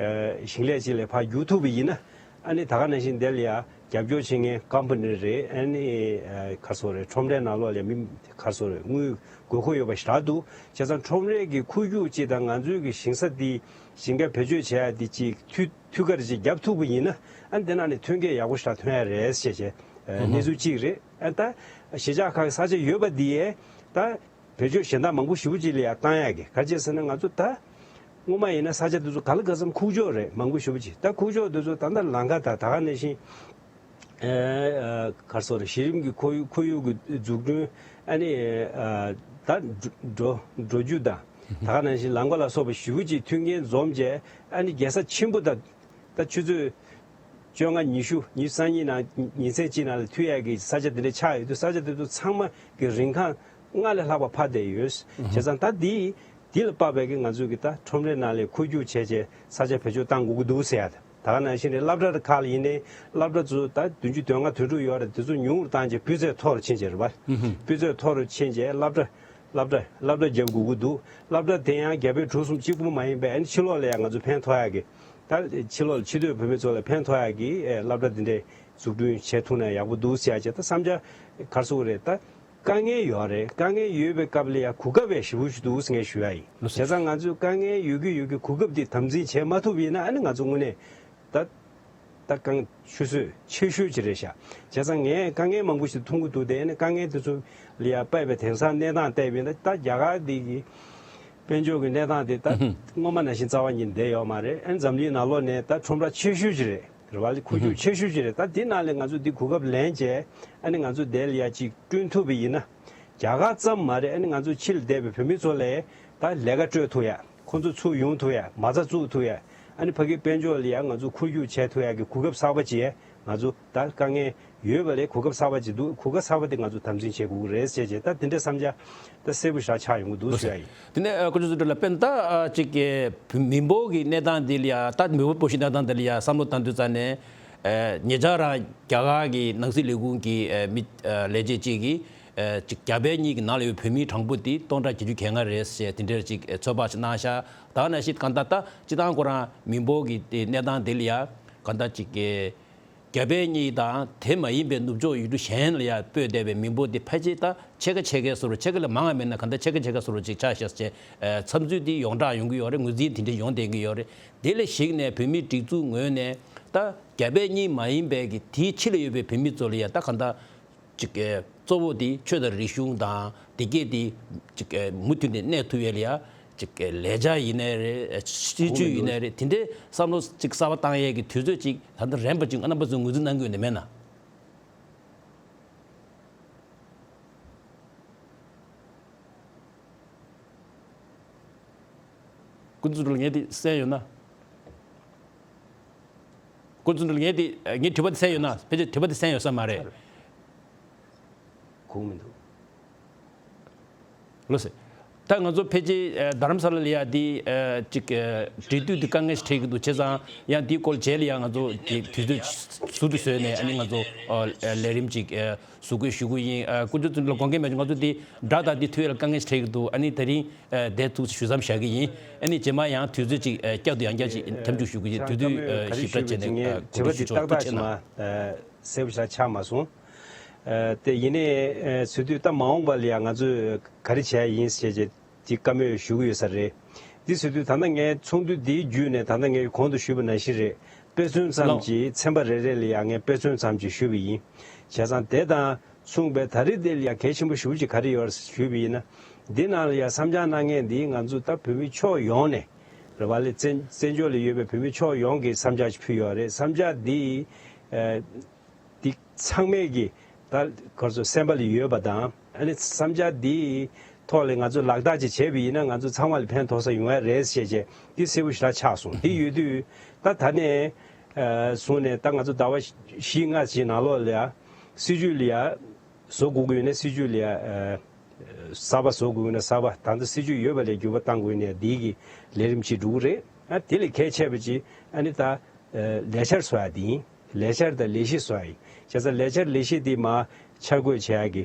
ཨེ་ཞིང་ལས་ཅིག་ལ་ཕར་བསྒྱུར་ཐུབ་པ་ཡིན་ན། ཨ་ནི་ད་ག་ནང་བཞིན་དེ་ལ་ཡ་རྒྱབ་སྐྱོར་བྱེད་མཁན་ཀམ་པ་ནི་རེད། ཨ་ནི་ཨེ་ག་རེ་ཟེར་དགོས་རེད། ཁྲོམ་རའི་ནང་ལོགས་ལ་ཡ་མི་ག་རེ་ཟེར་དགོས་རེད། དངུལ་དགོས་མཁོ་ཡོད་པ་ཞེ་དྲག་འདུག་བྱས་ཙང་ཁྲོམ་རའི་གི་ཁོར་ཡུག་ཅིག་དང་ང་ཚོའི་གི་ཞིང་ས་འདི་ཞིང་ཁ་བེད་སྤྱོད་བྱེད་ཡ་འདི་ཅིག་མཐུད་མཐུད་ཀར་ཅིག་རྒྱབ་ཐུབ་པ་ཡིན་ན། ཨ་ནི་དེ་ནང་ནས་ཐོན་སྐྱེད་ཡག་པོ་ཞེ་དྲག་ཐོན་ཡ་རེད་ཟེར་བྱས་ཨ་ཧུ་ཧུ། གནས་ཚུལ་གཅིག་རེད། ཨ་ད་གཞིས་ཆགས་ཁག་གི་ས་ཆ་ཡོད་པ་འདི་ཡས་ད་བེད་སྤྱོད་གཞན་དག་མང་པོ་ཞེ་པོ་ཅིག་ལ་ཡ་བཏང་ཡ་གི། ག་རེ་བྱས་ཟེར་ན་ང་ཚོ་ད་སྔོན་མ་ཡིན་ན་ས་ཆ་འདི་ཚོ་ག་ལ་ག་ཚོད་ཁུག་ཀྱོག་རེད། མང་པོ་ཞེ་པོ་ཅིག་ད་ཁུག་ཀྱོག་འདི་ཚོ་ད་ལྟ་ལམ་ཁ་དང་ད་ག་ནང་བཞིན་ཨ་ག་རེ་ཟེར་དགོས་རེད། གཞི་རིམ་གྱི་ཁོར་ཡུག་ཁོར་ཡུག་གི་འཛུགས་སྐྲུན། ཨ་ནི་ཨ་ད་འགྲོ་འགྲོ་འགྲོ་རྒྱུ་དང་ད་ག་ནང་བཞིན་ལམ་ཁ་ལ་སོགས་པ་ཞེ་པོ་ཅིག་མཐུན་རྐྱེན་འཛོམས་བྱས། ཨ་ནི་རྒྱལ་ས་ཆེན་པོ་དང་ད་ཆུ་ཚོད་བཅོ་ལྔ་ཉི་ཤུ་ཉི་ཤུ་རྩ་གཉིས་ནང་ཉིན་མཚན་གཅིག་ནང་ལ་མཐུད་ཡག་གི་ས་ཆ་དེ་འདྲ་ཆགས་ཡོད་དུས། ས་ཆ་དེ་ཚོ་ཚང་མ་གི་རིན་གོང་སྔར་ལས་ལྷག་པ་འཕར་བསྡད་ཡོད། བྱས་ཙང་ད་འདི་ དེ་ལ་དཔག་པའི་གི་ང་ཚོས་གི་ད་ཁྲོམ་རའི་ནང་ལ་འཁོར་རྒྱུག་བྱས་བྱས་ས་ཆ་བེད་སྤྱོད་བཏང་དགོས་ཀྱི་འདུག་ཟེར་ཡ། ད་ག་ནང་བཞིན་རེད། སློབ་གྲྭ་ཁག་ལ་ཡིན་ནའི་སློབ་གྲྭ་ཚོ་ད་བདུན་ཅུ་དོན་ལྔ་དོན་དྲུག་ཡོད་རེད། དེ་ཚོ་ཉུང་རུ་བཏང་བྱས་སྤུས་ཚད་མཐོ་རུ་ཕྱིན་བྱས་རེད་པ། སྤུས་ཚད་མཐོ་རུ་ཕྱིན་བྱས་སློབ་གྲྭ་སློབ་གྲྭ་སློབ་གྲྭ་རྒྱབ་དགོས་ཀྱི་འདུག་སློབ་གྲྭ་དེ་ཡང་རྒྱ་བལ་འབྲུག་གསུམ་གཅིག་པུ་མ་ཡིན་པའི་ཨ་ནི་ཕྱི་ལོགས་ལ་ཡང་ང་ཚོ་ཕན་ཐོགས་ཡག་གི། ད་ཕྱི་ལོགས་ལ་ཕྱི་སྡོད་བོད་མི་ཚོ་ལ་ཕན་ཐོགས་ཡག་གི་ཨེ་སློབ་གྲྭ་འདི་འདྲའི་འཛུགས་སྐྲུན་བྱེད་ཐུབ་ན་ཡག་པོ་འདུག་ཟེར་ཡག་ཅིག་ད་བསམ་འཆར་ག་རེ་ཟེར་དགོས་རེད། ད་དཀའ་ངལ་ཡོད་རེད། དཀའ་ངལ་ཡོད་པའི་སྐབས་ལ་ཡང་གོ་སྐབས་ཡང་ཞེ་པོ་ཞིག་འདུག་ཟེར་ངས་ཞུ་ཡག་ཡིན། ལགས་སོ། བྱས་ཙང་ང་ཚོས་དཀའ་ངལ་ཡོད་ཀྱི་ཡོད་ཀྱི་གོ་སྐབས་འདི་དམ་འཛིན་བྱེད་མ་ཐུབ་པ་ཡིན་ན་ཨ་ནི་ང་ཚོ་དངོས་གནས་ད་ད་དཀའ་ཆུད་ཟོས་ཆེ་ཤོས་ཅིག་རེད་ཤག་བྱས་ཙང་ངས་དཀའ་ངལ་མང་པོ་ཞིག་མཐོང་གི་འདུག་དེ་ནི་དཀའ་ངལ་དེ་ཚོ་ལ་ཡང་དཔག་པའི་དེང་སང་གནས་སྟངས་བལྟས་པ་ཡིན་ན་ད་རྒྱ་གར་འདི་གི་དཔལ་འབྱོར་གྱི་གནས་སྟངས་དེ་ད་སྔོན་མ་ནང་བཞིན་རྩ་བ་ཉིད་བསྡད་ཡོད་མ་རེད། ཨ་ནི་འཛམ་གླིང་ནང་ལོགས་ནས་ད་ཁྲོམ་ར་ཆེ་ཤོས་ཅིག་རེད། རེད་བ། ལས་འཁོར་རྒྱུག་ཆེ་ཤོས་ཅིག་རེད། ད་འདི་ནང་ལས་ང་ཚོ་འདི་གོ་སྐབས་ལེན་བྱས་ཨ་ནི་ང་ཚོ་དེ་ལ་ཡ་གཅིག་བསྐྲུན་ཐུབ་པ་ཡིན་ན། རྒྱ་གར་ཙམ་མ་རེད། ཨ་ནི་ང་ཚོ་ཕྱི་ལ་བསྡད་པའི་བོད་མི་ཚོ་ལས་ད་ལས་ཀ་སྤྲོད་ཐུབ་ཡ། ཁོ་ཚོ་ཚུར་ཡོང་ཐུབ་ཡ། མ་རྩ་བཙུགས་ཐུབ་ཡ། ཨ་ནི་ཕ་གིའི་དཔལ་འབྱོར་ལ་ཡ་ང་ཚོ་འཁོར་རྒྱུག་བྱས་ཐུབ་ཡ་གི་གོ་སྐབས་གསར་པ་ཅིག་ང་ཚོ་ད་དཀའ་ངལ་ཡོད་པ་ལས་གོ་སྐབས་གསར་པ་ཅིག་འདུག་གོ་སྐབས་གསར་པ་དེ་ང་ཚོ་དམ་འཛིན་བྱེད་དགོས་ཀྱི་རེད་ཟེར་བྱས་ད་དེ་འདྲའི་བསམ་འཆར་ད་གསལ་པོ་ཞེ་དྲག་ཆགས་ཡོང་གི་འདུག་ཟེར་ཡ་ཡིན། དེ་ནས་ཨ་སྐུ་ཞབས་ཚུལ་ཁྲིམས་ལགས། དཔེར་ན་ད་ཨ་ཅིག་གི་མི་འབོར་གྱི་གནས་སྟངས་འདི་ལ་ཡ། ད་མི་འབོར་སྤོ་བཞིའི་གནས་སྟངས་འདི་ལ་ཡ་བསམ་བློ་བཏང་དུས་ཙང་ནས། ཨ་ཉེ་ཆར་རང་རྒྱ་གར་གྱི་ནང་སྲིད་ལས་ཁུངས་ཀྱི་ཨ་མི་ཨ་ལས་བྱེད་ཅིག་གིས་ཨ་ཅིག་རྒྱ་བལ་གཉིས་ཀྱི་ནང་ལ་ཡོད་བོད་མིའི་གྲངས་འབོར་དེ་སྟོང་ཕྲག་བརྒྱད་ཅུ་གྱ་ལྔ་རེད་ཟེར་དེ་འདྲར་ཅིག་ཨ་ཚོད་དཔག་ཅིག་གནང་ཤག་ད་ག་ནང་བཞིན་གང་ལྟར་ད་སྤྱིར་བཏང་ཁོ་རང་མི་འབོར་གྱི་དེ་གནས་སྟངས་དེ་ལ་ཡ་གང་ལྟར་ཅིག་གི་རྒྱ་བལ་གཉིས་དང་དེ་མ་ཡིན་པའི་ནུབ་ཕྱོགས་ཡུལ་གྲུ་གཞན་ལ་ཡ་སྤོས་བསྡད་པའི་མི་འབོར་དེ་ཕལ་ཆེར་ད་ཕྱེད་ཀ་ཕྱེད་ཀའི་བཟོ་འདྲ། ཕྱེད་ཀ་ལས་མང་བ་མེད་ན་གང་ལྟར་ཕྱེད་ཀ་ཕྱེད་ཀ་བཟོ་འདྲ་ཅིག་ཆགས་ཤག་ཅེས་ཨ་འཚབ་འཚུབ་དེ་ཡོངས་གྲགས་ཡོང་གི་ཡོད་རེད། ངོས་འཛིན་དེ་འདྲ་ཡོང་བསྡད་ཀྱི་ཡོད་རེད། དེ་ལ་གཞིགས་ནས་བོད་མིའི་སྒྲིག་འཛུགས་ངོས་ནས་ད་རྒྱ་བལ་གཉིས་མ་ཡིན་པའི་གི་དེའི་ཕྱི་ལ་ཡོད་པའི་བོད་མི་ཚོ་ལ་ཡ་ད་གང་ལྟར་ཅིག་ཨེ་གཙོ་བོ་དེ་ཆོས་དང་རིག་གཞུང་དང་དེ་གས་དེ་ཅིག་ཨེ་མུ་མཐུད་ནས་གནས་ཐུབ་ཡས་ལ་ཡ་ཅིག་ཨེ་ལས་འཆར་ཡིན་ནའི་རེད། ཨེ་སྲིད་ཇུས་ཡིན་ནའི་རེད། དེ་འདྲའི་བསམ་བློ་ཅིག་གསར་པ་བཏང་ཡས་ཀྱི་དུས་ཚོད་ཅིག་ད་ལྟ་རན་པ་ཅིག་རྣམ་པ་ཚོས་ངོས་འཛིན་གནང་གི་ཡོད་ནི་མེད་ན། སྐུ་ཚབ་ཚུལ་ཁྲིམས་ལགས། ངས་དེ་གསན་ཡོད་ན། སྐུ་ཚབ་ཚུལ་ཁྲིམས་ལགས། ངས་དེ་ངའི་དྲི་བ་དེ་གསན་ཡོད་ན། ཕལ་ཆེར་དྲི་བ་དེ་གསན་ཡོད་ས་མ་རེད། གོ་མི་འདུག་ལགས་སེ། ད་ང་ཚོ་ཕལ་ཆེར་ཨ་རྡ་རམ་ས་ལ་ལ་ཡ་དེ་ཨ་ཅིག་ཨ་འབྲེལ་མཐུད་དེ་དཀའ་ངལ་ཞིག་འཕྲད་ཀྱི་འདུག་བྱས་ཙང་ཡང་དེའི་སྐོར་རྗེས་ལ་ཡང་ང་ཚོ་དེ་དུས་ཚོད་ཟུར་དུ་བཟོས་ནས་ཨ་ནི་ང་ཚོ་ཨ་ལས་རིམ་ཅིག་ཨ་བཟོ་དགོས་ཞུ་གི་ཡིན། ཨ་སྐུ་ཚབ་ཚུལ་ཁྲིམས་ལགས། དགོངས་འགལ་མེད་ཅིག་ང་ཚོ་དེ་སྒྲ་དང་དེ་མཐུད་ལ་དཀའ་ངལ་ཞིག་འཕྲད་ཀྱི་འདུག་ཨ་ནི་དེ་རིང་ཨ་དེ་ཚོ་ཞུ་མཚམས་བཞག་གི་ཡིན། ཨ་ནི་རྗེས་མ་ཡང་དུས་ཚོད་ཅིག་ཨ་བསྐྱར་དུ་ཡང་བསྐྱར་ཅིག་མཉམ་ཞུགས་ཞུ་གི་ཡིན། དེ་དུས་ཨ་ཞིབ་ཕྲ་བྱས་ནས་ཨ་གོ་སྒྲིག་ཞུ་ཆོག་ཐུགས་རྗེ་གནང་། ཨ་གསལ་པོ་ཞེ་དྲག་ཆགས་མ་སོང་། ཨ་དེ་ཡིན་ནའི་ཨ་ཟེར་དུས་ད་མ་འོངས་པ་ལ་ཡང་ང་ཚོས་ག་རེ་བྱས་ཡིན་ཞེས་བྱས་ཅིག་བཀའ་མོལ་ཞུ་གི་ཡོད་ས་རེད། འདི་ཟེར་དུས་ད་ལྟ་ངའི་ཚོགས་འདུ་འདིའི་བརྒྱུད་ནས་ད་ལྟ་ངས་གོང་དུ་ཞུས་པ་ནང་བཞིན་རེད། དཔེ་མཚོན་ཙམ་ལགས། གྱིས་ཚན་པ་རེ་རེ་ལ་ཡང་ངས་དཔེ་མཚོན་ཙམ་གྱིས་ཞུས་པ་ཡིན། བྱས་ཙང་དེ་དང་མཚུངས་པའི་ད་རེས་འདི་ལ་ཡང་གལ་ཆེན་པོ་ཞེ་པོ་ཅིག་ག་རེ་ཡོད་རེད་ཞུས་པ་ཡིན་ན། འདི་ནང་ལ་ཡང་བསམ་འཆར་གནང་མཁན་འདི་ང་ཚོ་ད་བོད་མི་ཕྱོགས་ཡོངས་ནས་རེད་བ། ལས་བཙན་བཙན་བྱོལ་ལ་ཡོད་པའི་བོད་མི་ཕྱོགས་ཡོངས་ཀྱིས་བསམ་འཆར་ཅིག་ཕུལ་ཡོད་རེད། བསམ་འཆར་འདི་ཨ་འདི་ཚང་མས་ཀྱི་ད་ག་རེ་ཟེར་སེམས་པ་ལ་ཡོད་པ་དང་། ཨ་ནི་བསམ་འཆར་འདིའི་ཐོག་ལ་ང་ཚོ་ལག་བསྟར་ཅིག་བྱས་པ་ཡིན་ན་ང་ཚོ་ཚང་མ་ལ་ཕན་ཐོགས་ས་ཡོང་ཡ་རེད་ཞེས་བྱས་འདི་གསལ་པོ་ཞེ་དྲག་ཆགས་སོང་། འདི་ཡོད་དུས་ད་ད་ནས་ཨ་བཟུང་ནས་ད་ང་ཚོ་ཟླ་བ་བཞི་ལྔ་ཞིག་ནང་ལོགས་ལ་ཡ་སྲིད་ཇུས་ལ་ཡ་བཟོ་དགོས་ཀྱི་ཡོད་ན་སྲིད་ཇུས་ལ་ཡ་ཨ་གསར་པ་བཟོ་དགོས་ཡོད་ན་གསར་པ། ད་ལྟ་སྲིད་ཇུས་ཡོད་པ་ལ་འགྱུར་བ་གཏང་དགོས་ཡོད་ན་འདི་གི་ལས་རིམ་ཅིག་འགྲོ་གི་རེད། ཨ་དེ་ལས་གལ་ཆེ་བ་ཅིག་ཨ་ནི་ད་ཨ་ལས་འཆར་བཟོ་ཡ་དེ་ཡིན། ལས་འཆར་དང་ལས་གཞི་བཟོ་ཡ་ཡིན། བྱས་ཙང་ལས་འཆར་ལས་གཞི་དེ་མར་འཆར་འགོད་བྱེད་ཡ་གི་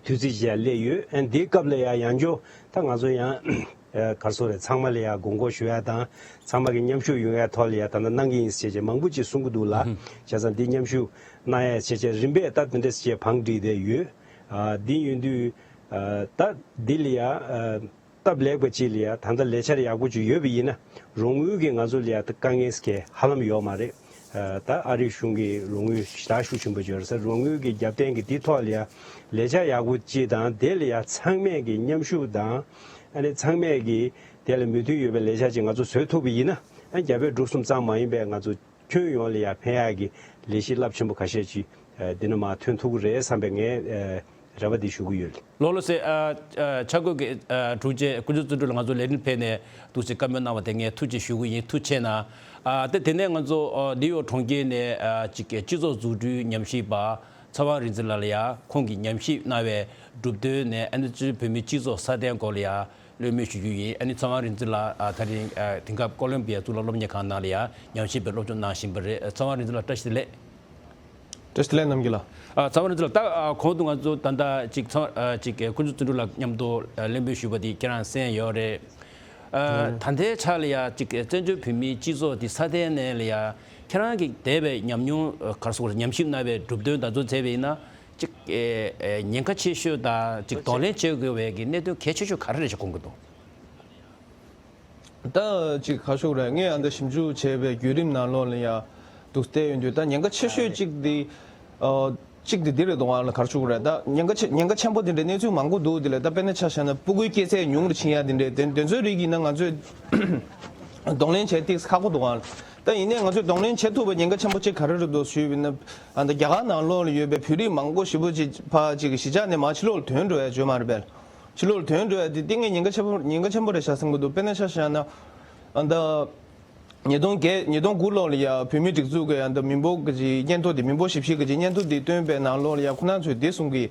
དུས་ཚིགས་ཅིག་ཡང་སླེབས་ཡོད། ཨ་འདིའི་སྐབས་ལ་ཡང་ཡང་བསྐྱར་ད་ང་ཚོ་ཡང་ཨ་ག་རེ་ཟེར་དགོས་རེད། ཚང་མ་ལ་ཡང་དགོངས་སྐོར་ཞུ་ཡ་དང་ཚང་མ་གི་མཉམ་ཞུགས་ཡོང་ཡ་ཐོག་ལ་ཡང་ད་ལྟ་གནང་གི་ཡིན་ཟེར་བྱས་མང་པོ་ཅིག་གསུང་གི་འདུག་ལ། ཨུ་ཧུ། བྱས་ཙང་འདི་མཉམ་ཞུགས་གནང་ཡ་བྱས་བྱས་རིམ་པས་ད་དེ་འདྲ་ཟེར་བྱས་བང་བསྒྲིགས་བསྡད་ཡོད། ཨ་འདི་ཡིན་དུས་ཨ་ད་འདི་ལ་ཡང་ཨ་སྟབས་ལེགས་པ་ཅིག་ལ་ཡ་ད་ལྟ་ལས་འཆར་ཡག་པོ་ཅིག་ཡོད་པ་ཡིན་ན་རོགས་དངུལ་གྱི་ང་ཚོ་ལ་ཡ་ད་དཀའ་ངལ་གྱི་ཧ་ལམ་ཡོད་མ་རེད། ཨ་ད་ཨ་རིའི་གཞུང་གི་རོགས་དངུལ་ཞེ་དྲག་ཤུགས་ཆེན་པོ་ཅིག་ཡོད་རེད་ཟེར། རོགས་དངུལ་གྱི་རྒྱབ་རྟེན་གྱི་འདི་ཐོག་ལ་ཡ་ལས་འཆར་ཡག་པོ་ཅིག་དང་དེ་ལ་ཡ་ཚང་མས་ཀྱི་མཉམ་ཞུགས་དང་ཨ་ནི་ཚང་མས་ཀྱི་དེ་ལ་མོས་མཐུན་ཡོད་པའི་ལས་འཆར་ཅིག་ང་ཚོ་བཟོ་ཐུབ་པ་ཡིན་ན་ཨ་རྒྱ་བལ་འབྲུག་གསུམ་ཙམ་མ་ཡིན་པའི་ང་ཚོ་ཁྱོན་ཡོངས་ལ་ཡ་ཕན་ཡག་གི་ལས་གཞི་རླབས་ཆེན་པོ་ཁ་ཤས་ཅིག་ཨ་འདི་ནས་མར་ཐོན་ཐུབ་ཀྱི་རེད་བསམ་པའི་ངའི་ཨ་རེ་བ་འདི་ཞུ་གི་ཡོད། ལགས་ལགས་སེ། ཨ་ཨ་ཆ་བགོས་ཀྱི་ཨ་དྲུང་ཆེ་སྐུ་ཞབས་བརྩོན་འགྲུས་ལགས་ང་ཚོ་ལས་རིམ་ཕེབས་ནས་འདུག་སེ་བཀའ་མོལ་གནང་བ་དེ་ངས་ཐུགས་རྗེ་ཞུ་གི་ཡིན། ཐུགས་རྗེ་གནང་། ཨ་དེ་དེ་ནས་ང་ཚོ་ཨ་ནིའུ་ཡོག་གྲོང་ཁྱེར་ནས་ཨ་ཅིག་སྤྱི་ཚོགས་འཛུགས་སྐྲུན་ཉམས་ཞིབ་པ་ཚེ་དབང་རིག་འཛིན་ལགས་ལ་ཡ་ཁོང་གིས་ཉམས་ཞིབ་གནང་བའི་གྲུབ་དོན་ནས་ཨ་ནི་སྤྱིར་བོད་མིའི་སྤྱི་ཚོགས་སྲ་བརྟན་སྐོར་ལ་ཡ་ བློས་མོལ་ཞུ་རྒྱུ་ཡིན། ཨ་ནི་ཚེ་དབང་རིག་འཛིན་ལགས་ཨ་དེ་རིང་ཨ་དེང་སྐབས་ཀོ་ལོམ་བི་ཡ་གཙུག་ལག་སློབ་གཉེར་ཁང་ནང་ལ་ཡ་ཉམས་ཞིབ་པའི་སློབ་སྦྱོང་གནང་བཞིན་པ་རེད། ཚེ་དབང་རིག་འཛིན་ལགས་བཀྲ་ཤིས་བདེ་ལེགས། བཀྲ་ཤིས་བདེ་ལེགས་རྣམ་རྒྱལ་ལགས། ཨ་ཚེ་དབང་རིག་འཛིན་ལགས་ད་ཨ་གོང་དུ་ང་ཚོ་ད་ལྟ་ཅིག་ཚེ་དབང་ཨ་ཅིག་དཀོན་མཆོག་བརྩོན་འགྲུས་ལགས་མཉམ་དུ་ཨ་གླེང་མོལ་ཞུས་པ་དེ་ཁྱེད་རང་གསན་ཡོད་རེད། ཨ་ད་ལྟའི་ཆ་ལ་ཡ་ཅིག་བཙན་བྱོལ་བོད་མིའི་སྤྱི་ཚོགས་དེ་སྲ་མཐའི་གནས་ལ་ཡ་ཁྱེད་རང་གིས་འདས་པའི་ཉམས་མྱོང་ཨ་ག་རེ་ཟེར་དགོས་རེད། ཉམས་ཞིབ་གནང་བའི་གྲུབ་དོན་དང་མཚུངས་བྱས་པ་ཡིན་ན། གཅིག་ཨེ་ཨེ་ཉེན་ཁ་ཆེ་ཤོས་དང་གཅིག་གདོང་ལེན་བྱེད་དགོས་པའི་གི་གནད་དོན་གལ་ཆེ་ཤོས་ག་རེ་རེད་ཞེས་དགོངས་ཀྱི་འདུག་ད་གཅིག་ཁ་ཤོག་རེད། ངས་ཨ་འདི་ཞིབ་འཇུག་བྱས་པའི་བརྒྱུད་རིམ་ནང་ལོགས་ལ་ཡ་འདུག་བལྟས་ཡོང་དུས། ད་ཉེན་ཁ་ཆེ་ཤོས་གཅིག་འདི་ཨ་གཅིག་འདི་འདི་རེད་འདུག་ཨ་ལ་ག་རེ་ཞུ་དགོས་རེད། ད་ཉེན་ཁ་ཆེ་ཉེན་ཁ་ཆེན་པོ་འདི་འདྲའི་གནས་ཚུལ་མང་པོ་འདུག་འདི་ལ་ད་དཔེར་ན་ཆ་བཞག་ན་སྤུ་གུའི་སྐྱེས་ཚད་ཉུང་རུ་ཕྱིན་ཡ་འདི་འདྲའི་དེ་འདི་ཚོའི་རིགས་ཡིན་ན་ང་ཚོས་གདོང་ལེན་བྱས་ཏེ་ཁག་པོ་འདུག་ཨ་ལ། ད་ཡིན་ནའི་ང་ཚོས་གདོང་ལེན་བྱེད་ཐུབ་པའི་ཉེན་ཁ་ཆེན་པོ་གཅིག་ག་རེ་རེད་འདུག་ཞུས་པ་ཡིན་ན། ཨ་ད་རྒྱ་གར་ནང་ལོགས་ལ་ཡོད་པའི་བོད་རིགས་མང་པོ་ཞེ་པོ་ཅིག་ཕ་ཅིག་གཞིས་ཆགས་ནས་མར་ཕྱི་ལོགས་ལ་ཐོན་འགྲོ་ཡ་བརྗོད་མ་རེད་པས། ཕྱི་ལོགས་ལ་ཐོན་འགྲོ་ཡ་དེ་ཏིང་ངེ་ཉེན་ཁ་ཆེན་པོ་ཉེན་ཁ་ཆེན་པོ་རེད་ཤག་བསམ་གྱི་འདུག་དཔེར་ན་ཆ་བཞག་ན། ཨ་ད་ཉིས་སྟོང་བརྒྱད་ཉིས་སྟོང་དགུ་ལོ་ལ་ཡ་བོད་མིའི་སྒྲིག་འཛུགས་ཀྱི་ཨ་ད་མི་འབོར་གྱི་སྙན་ཐོ་དེ་མི་འབོར་ཞིབ་བཤེར་གྱི་སྙན་ཐོ་དེ་བཏོན་པའི་ནང་ལོགས་ལ་ཡ་ཁོ་རང་ཚོས་དེ་གསུང་གི།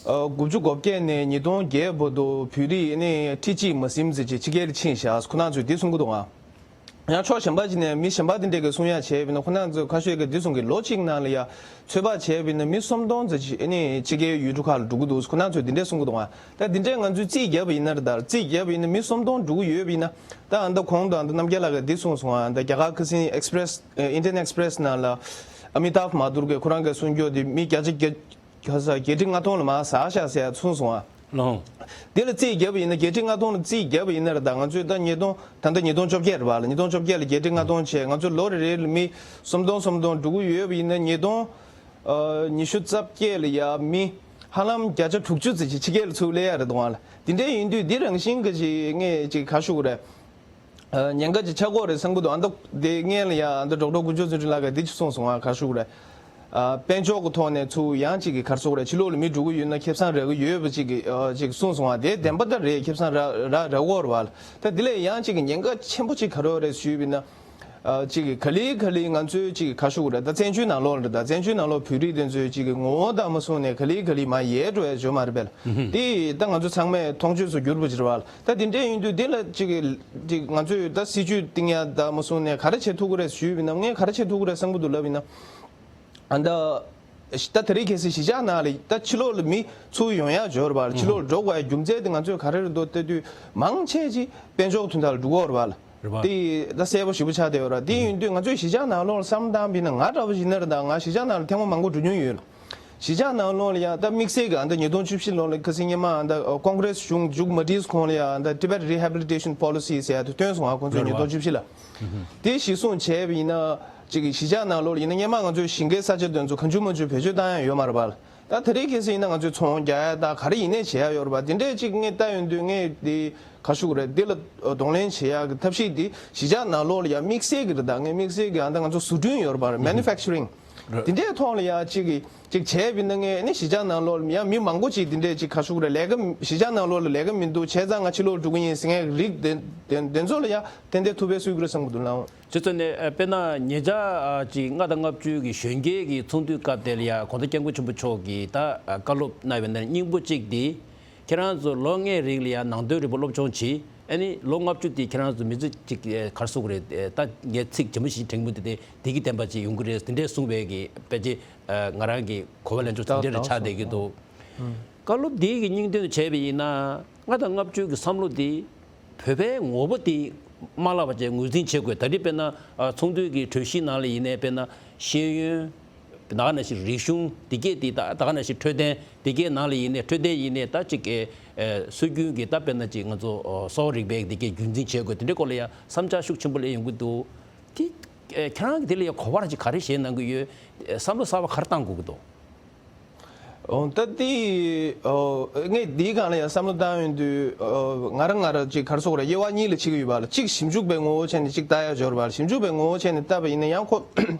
ཨ་དགུ་བཅུ་གོ་བརྒྱད་ནས་ཉིས་སྟོང་བརྒྱད་བར་དུ་བོད་རིགས་ནི་ཁྲི་གཅིག་མ་ཟིན་ཙམ་ཅིག་ཕྱི་རྒྱལ་ལ་ཕྱིན་ཤག་ཁོ་རང་ཚོས་དེ་གསུང་གི་འདུག་ཨ། ཡང་ཕྱོགས་གཞན་པ་ཅིག་ནས་མི་གཞན་པ་དེ་འདྲས་ཀྱིས་གསུང་ཡ་བྱས་པ་ཡིན་ན། ཁོ་རང་ཚོས་ཁ་ཤས་ཀྱིས་འདི་གསུང་གི་ལོ་གཅིག་ནང་ལ་ཡ་ཚོད་དཔག་བྱས་པ་ཡིན་ན་མི་སུམ་སྟོང་ཙམ་ཅིག་ཨ་ནི་ཕྱི་རྒྱལ་ཡུལ་གྲུ་ཁག་ལ་འགྲོ་གི་འདུག་ཁོ་རང་ཚོས་འདི་འདྲས་གསུང་གི་འདུག་ཨ། ད་འདི་འདྲས་ང་ཚོས་རྩིས་བརྒྱབ་པ་ཡིན་ན་རེད། ད་རྩིས་བརྒྱབ་པ་ཡིན་ན་མི་སུམ་སྟོང་འགྲོ་གི་ཡོད་པ་ཡིན་ན། ད་ཨ་ད་གོང་དུ་ཨ་ད་རྣམ་རྒྱལ་ལགས་ཀྱིས་འདི་གསུངས་སོང་ཨ། ད་རྒྱ་གར་ཁ་སང་ཨེག་སི་པི་རེ་སི་ཨིན་ཌི་ཡན་ཨེག་སི་པི་རེ་སི་ནང་ལ་ཨ་མི་ཏཱབ་མ་དྷུར་གྱིས་ཁོ་རང་གིས་གསུང་རྒྱུ་དེ་མི་བརྒྱ་ཆ་བརྒྱ། ཁ་ས་བརྒྱད་ཁྲི་ལྔ་སྟོང་ལ་མར་ཟག་ཤག་ཟེར་གསུངས་སོང་ཨ། ལོང་། དེ་ལ་རྩིས་བརྒྱབ་པ་ཡིན་ན་བརྒྱད་ཁྲི་ལྔ་སྟོང་ལ་རྩིས་བརྒྱབ་པ་ཡིན་ན་རེད། ད་ང་ཚོས་ད་ཉིས་སྟོང་ད་ལྟ་ཉིས་སྟོང་བཅོ་བརྒྱད་རེད་པ་ལ། ཉིས་སྟོང་བཅོ་བརྒྱད་ལ་བརྒྱད་ཁྲི་ལྔ་སྟོང་བྱས་ང་ཚོ་ལོ་རེ་རེ་ལ་མི་སུམ་སྟོང་སུམ་སྟོང་འགྲོ་གི་ཡོད་པ་ཡིན་ན་ཉིས་སྟོང་ཨ་ཉི་ཤུ་རྩ་བརྒྱད་ལ་ཡ་མི་ཧ་ལམ་བརྒྱ་ཆ་དྲུག་ཅུ་ཙམ་ཅིག་ཕྱི་རྒྱལ་ལ་ཚུར་སླེབས་ཡ་རེད་འདུག་ཨ་ལ། དེ་འདྲ་ཡིན་དུས་འདི་རང་བཞིན་གྱི་ཅིག་ངས་ཅིག་ག་ཞུ་དགོས་རེད། ཨ་ཉེན་ཁ་ཅིག་ཆགས་ཀྱི་ཡོད་རེད་བསམ་གྱི་འདུག་ཨ་ད་དེ་སྔོན་ལ་ཡ་ཨ་ད་ཌོག་ཊར་དཀོན་མཆོག་བརྩོན་འགྲུས་ལགས་ཀྱིས་འདི་ཅིག་གསུངས་སོང་ཨ། ག་ཞུ་དགོས་རེད། ཨ་དཔལ་འབྱོར་གྱི་ཐོག་ནས་ཚུར་ཡང་ཅིག་གི་ག་རེ་ཟེར་དགོས་རེད། ཕྱི་ལོགས་ལ་མི་འགྲོ་གི་ཡོད་ན་ཁེ་བཟང་རག་གི་ཡོད་པ་ཅིག་གི་ཨ་ཅིག་གསུངས་སོང་ཨ། དེ་བདེན་པ་ད་རེད། ཁེ་བཟང་རག་རག་རག་གི་ཡོད་རེད་པ་ལ། ད་དེ་ལས་ཡང་ཅིག་གི་ཉེན་ཁ་ཆེན་པོ་ཅིག་ག་རེ་ཡོད་རེད་ཞུས་པ་ཡིན་ན། ཨ་ཅིག་གི་ག་ལེ་ག་ལེ་ང་ཚོའི་ཅིག་གི་ག་ཞུ་དགོས་རེད། ད་བཙན་བྱོལ་ནང་ལོགས་ལ་རེད། ད་བཙན་བྱོལ་ནང་ལོགས་བོད་རིགས་དེ་ཚོའི་ཅིག་གི་ངོ་བོ་དང་མ་བཟུང་ནས་ག་ལེ་ག་ལེ་མར་ཡལ་འགྲོ་ཡ་ཡོད་མ་རེད་པས་ལ། དེ་ད་ང་ཚོ་ཚང་མས་མཐོང་ཆོས་སུ་གྱུར་པ་ཅིག་རེད་པ་ལ། ད་དེ་འདྲས་ཡིན་དུས་དེ་ལ་ཅིག་གི་ཅིག་ང་ཚོས་ད་སྲིད་ཇུས་བཏིང་ཡ་ད་མ་བཟུང་ནས་ག་རེ་བྱེད་ཐུབ་ཀྱི་རེད་ཞུས་པ་ཡིན་ན། ངས་ག་རེ་བྱེད་ཐུབ་ཀྱི་རེད་བསམ་གྱི་འདུག་ལབ་ཡིན་ན། ཨ་ད་ད་དེ་རིང་ཁ་སང་གཞིས་ཆགས་ནང་ལ་ད་ཕྱི་ལོགས་ལ་མི་ཚུར་ཡོང་ཡ་ཡོད་རེད་པ་ལ། ཕྱི་ལོགས་ལ་འགྲོ་དགོས་ཡ་རྒྱུ་མཚན་དེ་ང་ཚོས་ག་རེ་རེད་འདུག་ལྟ་དུས་མང་ཆེ་ཅིག་དཔལ་འབྱོར་དོན་དག་ལ་འགྲོ་གི་ཡོད་རེད་པ་ལ། རེད་པ། དེ་ད་གསལ་པོ་ཞེ་པོ་ཆགས་བསྡད་ཡོད་རེད། དེ་ཡིན་དུས་ང་ཚོས་གཞིས་ཆགས་ནང་ལོགས་ལ་བསམ་བློ་བཏང་བ་ཡིན་ན། ང་འདྲ་བོ་ཡིན་ན་རེད། ད་ང་གཞིས་ཆགས་ནང་ལ་ཐེངས་མ་མང་པོ་འགྲོ་མྱོང་ཡོད་ལ། གཞིས་ཆགས་ནང་ལོགས་ལ་ཡང་ད་དམིགས་བསལ་གྱི་ཨ་ད་ཉིས་སྟོང་བཅུ་བཞི་ལོ་ལ་ཁ་སང་སྔོན་མ་ཨ་ད་ཀོང་ཀྲེས་གཞུང་མཇུག་མ་སྒྲིལ་གོང་ལ་ཡང་ཨ་ད་Tibet Rehabilitation Policy ཟེར་ཡ་དེ་བཏོན་སོང་ཨ། ཁོང་ཚོས་ཉིས་སྟོང་བཅུ་བཞི་ལ། དེ་གཞིར་བཟུང་བྱས་པ་ཡིན་ན་ཅིག་གཞིས་ཆགས་ནང་ལོགས་ལ་ཡིན་ན་སྔོན་མ་ང་ཚོས་ཞིང་ཁའི་ས་ཆ་དེ་ཚོ་གང་བྱུང་མང་བྱུང་བེད་སྤྱོད་བཏང་ཡ་ཡོད་མ་རེད་པ་ལ། ད་ད་རེས་ཁ་སང་ཡིན་ན་ང་ཚོས་ཚོང་རྒྱག་ཡ་ད་ག་རེ་ཡིན་ནའི་བྱེད་ཡ་ཡོད་རེད་པ། དེ་འདྲས་ཅིག་ངས་ལྟ་ཡོང་དུས་ངས་དེ་ག་ཞུ་དགོས་རེད། འདི་ལ་གདོང་ལེན་བྱེད་ཡག་གི་ཐབས་ཤེས་འདི་གཞིས་ཆགས་ནང་ལོགས་ལ་ཡང་དམིགས་བསལ་གྱི་རེད། ད་ངས་དམིགས་བསལ་གྱི་ཨ་ད་ང་ཚོ་བཟོ་སྐྲུན་ཡོད་རེད་པ། Manufacturing། རེད། འདི་འདྲའི་ཐོག་ལ་ཡང་ཅིག་གི་ཅིག་བྱས་པ་ཡིན་ན་ངས་ནི་གཞིས་ཆགས་ནང་ལོགས་ལ་ཡང་མི་མང་པོ་ཅིག་འདི་འདྲས་ཅིག་ག་ཞུ་དགོས་རེད། ལས་ཀ་གཞིས་ཆགས་ནང་ལོགས་ལ་ལས་ཀ་མི་འདུག་བྱས་ཙང་ང་ཕྱི་ལོགས་འགྲོ་གི་ཡིན་ཟེར་མཁན་རིགས་དེ་དེ་དེ་ཚོ་ལ་ཡང་ཏན་ཏན་ཐུགས་ཕན་གསོས་ཀྱི་རེད་བསམ་གྱི་འདུག་ལགས། ཁྱེད་ཚོ་ནས་ཨ་དཔེར་ན་ཉེ་ཆར་ཨ་ཅིག་ལྔ་དང་ལྔ་བཅུ་གི་གཞོན་སྐྱེས་ཀྱི་ཚོགས་འདུའི་སྐབས་དེ་ལ་ཡ་གོང་ས་སྐྱབས་མགོན་ཆེན་པོ་མཆོག་གིས་ད་ཨ་བཀའ་སློབ་གནང་བའི་ནང་སྙིང་པོ་གཅིག་དེ་ཁྱེད་རང་ཚོ་ལོ་ལྔའི་རིང་ལ་ཡ་ནང་དོན་རིག་པ་སློབ་སྦྱོང་བྱེད། ཨ་ནི་ལོ་ལྔ་བཅུ་དེ་ཁྱེད་རང་ཚོ་མི་ཚེ་གཅིག་ག་རེ་ཟེར་དགོས་རེད། ད་ངས་ཚིག་ཇི་མ་ཞིག་དྲན་གྱི་མི་འདུག་སྟེ་དེ་གི་བདེན་པ་ཅིག་ཡོང་གི་རེད། དེ་འདྲས་གསུངས་པའི་གི་དཔེ་ཆ་ང་རང་གི་གོ་བ་ལེན་ཕྱོགས་དེ་འདྲས་རེ་ཆགས་བསྡད་ཀྱི་འདུག་བཀའ་སློབ་འདི་གི་སྙིང་དོན་དུ་བྱས་པ་ཡིན་ན་ལྔ་དང་ལྔ་བཅུ་གི་བསམ་བློ་འདི་བོད་པའི་ངོ་བོ་འདི་མ་བརླག་པ་བྱས་ངོས་འཛིན་བྱེད་དགོས། ད་རེས་དཔེར་ན་ཨ་ཚོགས་འདུའི་གི་གྲོས་གཞི་ནང་ལ་ཡིན་ནའི་དཔེར་ན་ཤེས་ཡོན། ད་ག་ནང་བཞིན་རིག་གཞུང་འདི་གས་འདི་ད་ད་ག་ནང་བཞིན་འཕྲོད་བསྟེན་འདི་གས་ནང་ལ་ཡིན་ནའི་འཕྲོད་བསྟེན་ཡིན་ནའི་ད་ཅིག་གི་ཨ་སྲོལ་རྒྱུན་གྱི་ད་དཔེར་ན་ཅིག་ང་ཚོ་ཨ་གསོ་བ་རིག་པའི་འདི་གས་རྒྱུན་འཛིན་བྱེད་དགོས། དེ་འདྲའི་སྐོར་ལ་ཡང་བསམ་འཆར་ཤུགས་ཆེན་པོ་སླེབས་ཡོང་གི་འདུག་དེ་ཨ་ཁྱེད་རང་གིས་དེ་ལ་ཡང་གོ་བ་ཅིག་ག་རེ་བཞེས་གནང་གི་ཡོད། ཨ་བསམ་བློ་གསར་པ་ག་རེ་བཏང་དགོས་ཀྱི་འདུག་ཨོ་ད་དེ་ཨོ་ངས་འདིའི་སྒང་ལ་ཡང་བསམ་བློ་བཏང་ཡོང་དུས་ཨོ་ང་རང་ང་རང་ཅིག་ག་རེ་ཟེར་དགོས་རེད། དབྱེ་བ་གཉིས་ལ་ཕྱེ་གི་ཡོད་པ་ལ། གཅིག་ཞིབ་འཇུག་པའི་ངོ་བོ་བྱས་ནས་གཅིག་ལྟ་ཡ་ཡོད་རེད་པ་ལ། ཞིབ་འཇུག་པའི་ངོ་བོ་བྱས་ནས་ལྟ་བ་ཡིན་ན་ཡང་ཁོ་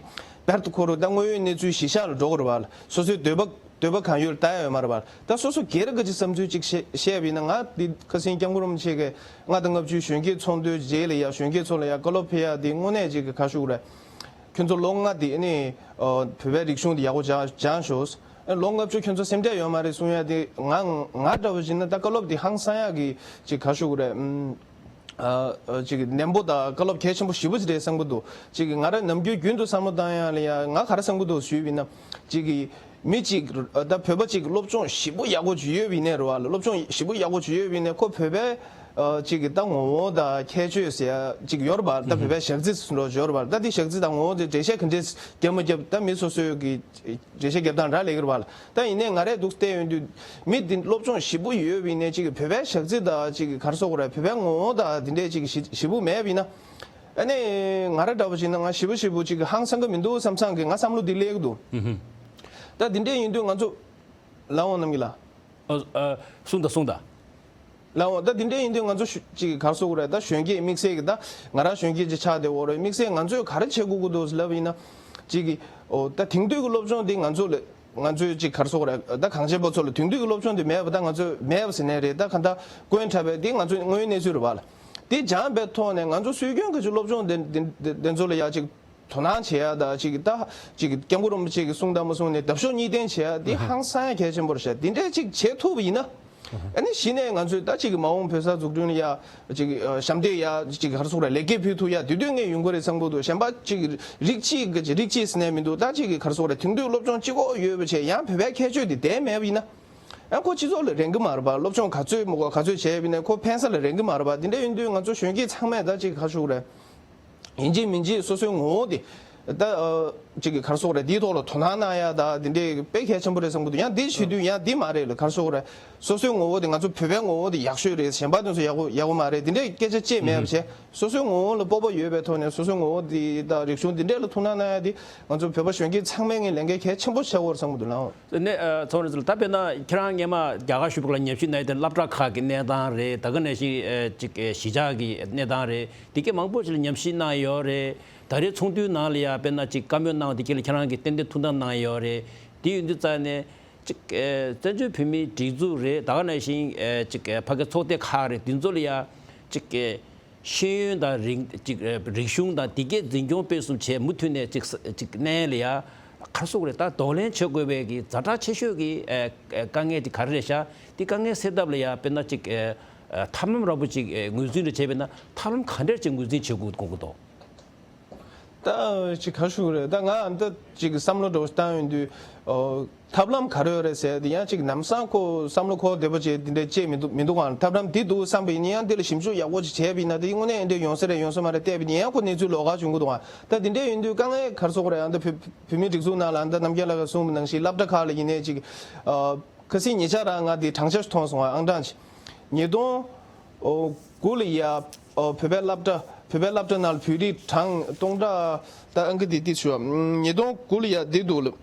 བེར་དུ་ཁོ་རུ་ད་དངོས་ཡོད་གནས་ཚུལ་གཞི་བཞག་ལ་འགྲོ་དགོས་རེད་པ་ལ། སོ་སོའི་འདོད་པ་འདོད་པ་གང་ཡོད་ལ་ལྟ་ཡ་ཡོད་མ་རེད་པ་ལ། ད་སོ་སོ་སྒེར་གྱི་ཅིག་བསམ་ཚུལ་ཅིག་བཤད་བཤད་པ་ཡིན་ན། ང་འདི་ཁ་སང་སྐྱབས་མགོན་རིན་པོ་ཆེ་གིས་ལྔ་དང་ལྔ་བཅུའི་གཞོན་སྐྱེས་ཚོགས་འདུའི་རྗེས་ལ་ཡ་གཞོན་སྐྱེས་ཚོ་ལ་ཡ་བཀའ་སློབ་ཕེབས་ཡ་འདི་དངོས་གནས་ཅིག་གི་ག་རེ་ཟེར་དགོས་རེད། ཁྱོད་ཚོ་ལོ་ལྔ་འདི་ནི་ཨོ་བོད་པའི་རིག་གཞུང་འདི་ཡག་པོ་སྦྱང་སྦྱང་ཤོག་ལོ་ལྔ་བཅུ་ཁྱོད་ཚོ་སེམས་ཁྲལ་ཡོད་མ་རེད་གསུང་ཡ་དེ། ང་ང་འདྲ་བོ་ཞིག་ན་ད་བཀའ་སློབ་དེ་ཧང་སང་ཡ་གི་ཅིག་ག་ཞུ་གི་རེད། ཨ་ཅིག་ནན་པོ་དང་བཀའ་སློབ་གལ་ཆེན་པོ་ཞེ་པོ་ཅིག་རེད་བསམ་གི་འདུག་ཅིག་ང་རང་ནམ་རྒྱུན་རྒྱུན་དུ་བསམ་བློ་བཏང་ཡ་ལ་ཡ་ང་ག་རེ་བསམ་གི་འདུག་ཞུས་པ་ཡིན་ན། ཅིག་གི་མི་ཅིག་ད་བོད་པ་ཅིག་སློབ་སྦྱོང་ཞེ་པོ་ཡག་པོ་ཅིག་ཡོད་པ་ཡིན་ནའི་རེད་བ། སློབ་སྦྱོང་ཞེ་པོ་ཡག་པོ་ཅིག་ཡོད་པ་ཡིན་ནའི་ཁོ་བོད་པའི་ཨ་ཅིག་གི་ད་ངོ་བོ་དང་ཁྱད་ཆོས་ཟེར་ཡ་ཅིག་ཡོད་རེད་བ། ད་བོད་པའི་ཞག་རྩི་ཟེར་འགྲོ་ཡོད་རེད་བ། ད་དེ་ཞག་རྩི་དང་ངོ་བོ་དེ་འགྲེལ་བཤད་ག་འདྲས་རྒྱབ་མ་རྒྱབ་ད་མི་སོ་སོའི་གི་འགྲེལ་བཤད་རྒྱབ་སྟངས་རག་ལས་ཀྱི་རེད་བ། ད་ཡིན་ནའི་ང་རས་འདུག་བལྟས་ཡོང་དུས་མི་འདི་སློབ་སྦྱོང་ཞེ་པོ་ཡོད་པ་ཡིན་ནའི་ཅིག་བོད་པའི་ཞག་རྩི་དང་ཅིག་ག་རེ་ཟེར་དགོས་རེད། བོད་པའི་ངོ་བོ་དང་འདི་འདྲས་ཅིག་ཞེ་ཞེ་པོ་མེད་པ་ཡིན་ན། ཨ་ནི་ང་ར་འདྲ་བོ་བྱས་ན་ང་ཞེ་པོ་ཞེ་པོ་ཅིག་ཧང་སང་གི་མི་འདུག་བསམ་བསམ་གི་ང་བསམ་བློ་འདི་སླེབས་ཀྱི་འདུག་ད་འདི་འདྲས་ཡིན་དུས་ང་ཚོ་ལགས་འོང་རྣམ་རྒྱལ་ལགས། ཨ་ཨ་གསུངས་དང་གསུངས་དང་། ལགས་འོང་། ད་འདི་འདྲས་ཡིན་དུས་ང་ཚོ་ཞུ་ཅིག་ག་རེ་ཟེར་དགོས་རེད། ད་གཞོན་སྐྱེས་དམིགས་བསལ་གྱི་ད་ང་རང་གཞོན་སྐྱེས་ཅིག་ཆགས་བསྡད་ཡོད་རེད། དམིགས་བསལ་ང་ཚོས་ག་རེ་བྱེད་དགོས་ཀྱི་འདུག་ལབ་ཡིན་ན། ཅིག་གི་ཨོ་ད་དེང་དུས་ཀྱི་སློབ་སྦྱོང་འདི་ང་ཚོ་ལ་ང་ཚོས་ཅིག་ག་རེ་ཟེར་དགོས་རེད། ད་གངས་ཅན་པ་ཚོ་ལ་དེང་དུས་ཀྱི་སློབ་སྦྱོང་འདི་མེད་པ་ད་ང་ཚོས་མེད་པ་ཟེར་ནའི་རེད། ད་ག་ད་དཀོན་དྲགས་པས་འདི་ང་ཚོའི་དངོས་ཡོད་གནས་ཚུལ་རེད་བ་ལ། འདི་སྦྱངས་པའི་ཐོག་ནས་ང་ཚོ་སྲོལ་རྒྱུན་གྱི་སློབ་སྦྱོང་འདི་འདི་འདི་འདི་ཚོ་ལ་ཡ་ཅིག་དོ་སྣང་བྱེད་ཡ་ད་ཅིག་ད་ཅིག་སྐྱབས་མགོན་རིན་པོ་ཆེ་གིས་གསུངས་དང་མ་གསུངས་ནས་འདབ་གཤོག་གཉིས་ལྡན་བྱེད་ཡ་འདི་ཧང་སང་ཡ་གལ་ཆེན་པོ་རེད་ཤག་འདི་འདྲས་ཅིག་བྱེད་ཐུབ་པ་ཡིན་ན། ཨ་ནི་གཞི་ནས་ང་ཚོས་ད་ཅིག་མ་འོངས་བོད་ས་འཛུགས་སྐྲུན་ལ་ཡ་ཅིག་ཨ་ཞབས་འདེགས་ཡ་ཅིག་ག་རེ་ཟེར་དགོས་རེད། ལེགས་སྐྱེས་ཕུལ་ཐུབ་ཡ་དེ་དུས་ངས་ཡོང་གི་རེད་བསམ་གྱི་འདུག་གཞན་པ་ཅིག་རིགས་གཅིག་གི་རིགས་གཅིག་ཟེར་ནས་མི་འདུག་ད་ཅིག་གི་ག་རེ་ཟེར་དགོས་རེད། དེང་དུས་སློབ་སྦྱོང་གཅིག་པོ་ཡོད་པ་བྱས་ཡང་བོད་པའི་ཁྱད་ཆོས་དེ་ལྡན་མེད་པ་ཡིན་ན། ཡང་ཁོ་སྤྱི་ཚོགས་ལ་རན་གི་མ་རེད་པ། སློབ་སྦྱོང་ག་ཚོད་མི་དགོས་ག་ཚོད་བྱས་པ་ཡིན་ན་ཁོ་ཕན་ས་ལ་རན་གི་མ་རེད་པ། དེ་འདྲ་ཡིན་དུས་ང་ཚོ་གཞོན་སྐྱེས་ཚང་མས་ད་ཅིག་ག་རེ་ཞུ་དགོས་རེད། ཡིན་གཅིག་མིན་གཅིག་སོ་སོའི་ངོ་བོ་དེ་ད་ཨ་ཅིག་གི་ག་རེ་ཟེར་དགོས་རེད། འདིའི་ཐོག་ལ་དོ་སྣང་གནང་ཡ་ད་འདི་འདྲའི་དཔེ་གལ་ཆེན་པོ་རེད་བསམ་གྱི་འདུག་ཡང་འདི་བྱེད་དུས་ཡང་འདི་མ་རེད་ལ། ག་རེ་ཟེར་དགོས་རེད། སོ་སོའི་ངོ་བོ་དེ་ང་ཚོ་བོད་པའི་ངོ་བོ་དེ་ཡག་ཤོས་རེད། གཞན་པ་དེ་ཚོ་ཡག་པོ་ཡག་པོ་མ་རེད། འདི་འདྲའི་སྐད་ཆ་བཤད་མེད་པ་བྱས་སོ་སོའི་ངོ་བོ་ལ་སྤོབས་པ་ཡོད་པའི་ཐོག་ནས་སོ་སོའི་ངོ་བོ་དེ་དང་རིག་གཞུང་འདི་འདྲའི་ལ་ཐུགས་སྣང་གནང་ཡ་དེ་ང་ཚོ་བོད་པ་གཞོན་སྐྱེས་ཚང་མས་ངས་ལས་འགན་གལ་ཆེན་པོ་ཆགས་ཡོད་རེད་བསམ་གྱི་འདུག་ལགས། ནས་ཚོང་རིག་ཚོ་ལ་ད་དཔེར་ན་ཁྱེད་རང་སྔས་མ་རྒྱ་གར་བཞུགས་པ་ལ་ཉམས་ཞིབ་གནང་ཡ་དེ་སློབ་གྲྭ་ཁག་གི་གནས་སྟངས་རེད། ད་ག་ནང་བཞིན་ཅིག་གཞིས་ཆགས་ཀྱི་གནས་སྟངས་རེད། དེ་གའི་མང་པོ་ཞིག་ལ་ཉམས་ཞིབ་གནང་ཡོད་རེད། ད་རེས་ཚོགས་འདུའི་ནང་ལ་ཡང་དཔེར་ན་ཅིག་བཀའ་མོལ་གནང་བ་དེ་གའི་ལ་ཁྱེད་རང་གིས་ཏན་ཏན་ཐུགས་སྣང་གནང་ཡོད་རེད། དེ་ཡིན་དུས་ཙང་ནས་ཅིག་བཙན་བྱོལ་བོད་མིའི་སྒྲིག་འཛུགས་རེད། ད་ག་ནང་བཞིན་ཅིག་ཕ་གི་ཚོགས་སྡེ་ཁག་རེད། དེ་ཚོ་ལ་ཡང་ཅིག་ཤེས་ཡོན་དང་རིག་ཅིག་རིག་གཞུང་དང་དེ་གའི་འཛིན་སྐྱོང་སྤེལ་གསུམ་བྱས་མུ་མཐུད་ནས་ཅིག་ཅིག་གནས་ལ་ཡ་ག་རེ་ཟེར་དགོས་རེད། ད་གདོང་ལེན་བྱེད་དགོས་པའི་གི་ཛ་དྲག་ཆེ་ཤོས་ཀྱི་དཀའ་ངལ་དེ་ག་རེ་རེད་ཤག་དེ་དཀའ་ངལ་སེལ་ཐབས་ལ་ཡ་དཔེར་ན་ཅིག་ཐབས་ལམ་ར་བུ་ཅིག་ངོས་འཛིན་རེ་བྱས་པས་ན་ཐབས་ལམ་ག་འདྲས་ཅིག་ངོས་འཛིན་བྱེད་དགོས་དགོས་ཀྱི་འདུག་ད་ཅིག་ག་རེ་ཞུ་དགོས་རེད། ད་ང་ཨ་འདི་ཅིག་བསམ་བློ་འདྲ་བོ་བཏང་ཡོང་དུས། ཐབས་ལམ་ག་རེ་ཡོད་རེད་ཟེར་དེ་ཡང་ཅིག་ལམ་སང་ཁོ་བསམ་བློ་འཁོར་བདེ་པོ་བྱས་དེ་འདྲ་བྱས་མི་འདུག་མི་འདུག་ཨང་། ཐབས་ལམ་འདི་འདུག་བསམ་པ་ཡིན་ན་ཡང་འདི་ལ་ཞིབ་འཇུག་ཡག་པོ་ཅིག་བྱས་པ་ཡིན་ན་དེ་དངོས་གནས་འདི་འདྲ་ཡོང་ས་རེད་ཡོང་ས་མ་རེད་བལྟས་པ་ཡིན་ན་ཡང་ཁོ་གནས་ཚུལ་ལོགས་ཀ་བྱུང་གི་འདུག་ཨང་། ད་དེ་འདྲ་ཡིན་དུས་དཀའ་ངལ་ག་རེ་ཟེར་དགོས་རེད། ཨ་འདི་བོད་བོད་མིའི་སྒྲིག་འཛུགས་ནང་ལ་ཨ་འདི་རྣམ་རྒྱལ་ལགས་ཀྱིས་གསུངས་པ་ནང་བཞིན་སློབ་གྲྭ་ཁག་ལ་ཡིན་ནའི་ཅིག་ཁ་སང་ཉེ་ཆར་རང་ང་དེ་གྲངས་ཆ་ཞིག་མཐོང་སོང་ཨང་། གྲངས་ཅིག་ཉིས་སྟོང་དགུ་ལ་ཡ་བོད་པའི་སློབ་གྲྭ་བོད་པའི་སློབ་གྲྭ་ནང་ལ་བོད་རིགས་གྲངས་སྟོང་ཕྲག་ད་ཨང་ཀི་དེ་དེ་ཞུ་ཉིས་སྟོང་དགུ་ལ་ཡ་དེ་འདུག་ལ།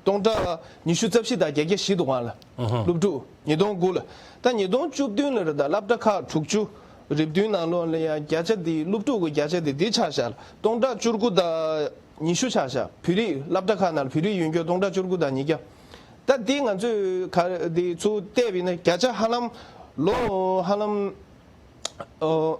སྟོང་ཕྲག་ཉི་ཤུ་རྩ་བཞི་དང་བརྒྱད་བརྒྱ་བཞི་འདུག་ཨང་ལ། ཨ་ཧ། སློབ་ཕྲུག་ཉིས་སྟོང་དགུ་ལ། ད་ཉིས་སྟོང་བཅུ་བདུན་ལ་རེད། ད་སློབ་གྲྭ་ཁག་དྲུག་ཅུ་རེ་བདུན་ནང་ལོགས་ལ་ཡང་བརྒྱ་ཆ་དེ་སློབ་ཕྲུག་གི་བརྒྱ་ཆ་དེ་འདི་ཆགས་ཤག་ལ། སྟོང་ཕྲག་བཅུ་དགུ་དང་ཉི་ཤུ་ཆགས་ཤག་བོད་རིགས་སློབ་གྲྭ་ཁག་ནང་ལ་བོད་རིགས་ཡོད་མཁན་སྟོང་ཕྲག་བཅུ་དགུ་དང་ཉིས་བརྒྱ། ད་འདི་ང་ཚོས་ག་རེ་འདི་ཚུར་བལྟས་པ་ཡིན་ན་བརྒྱ་ཆ་ཧ་ལམ་ལོ་ཧ་ལམ་ཨོ།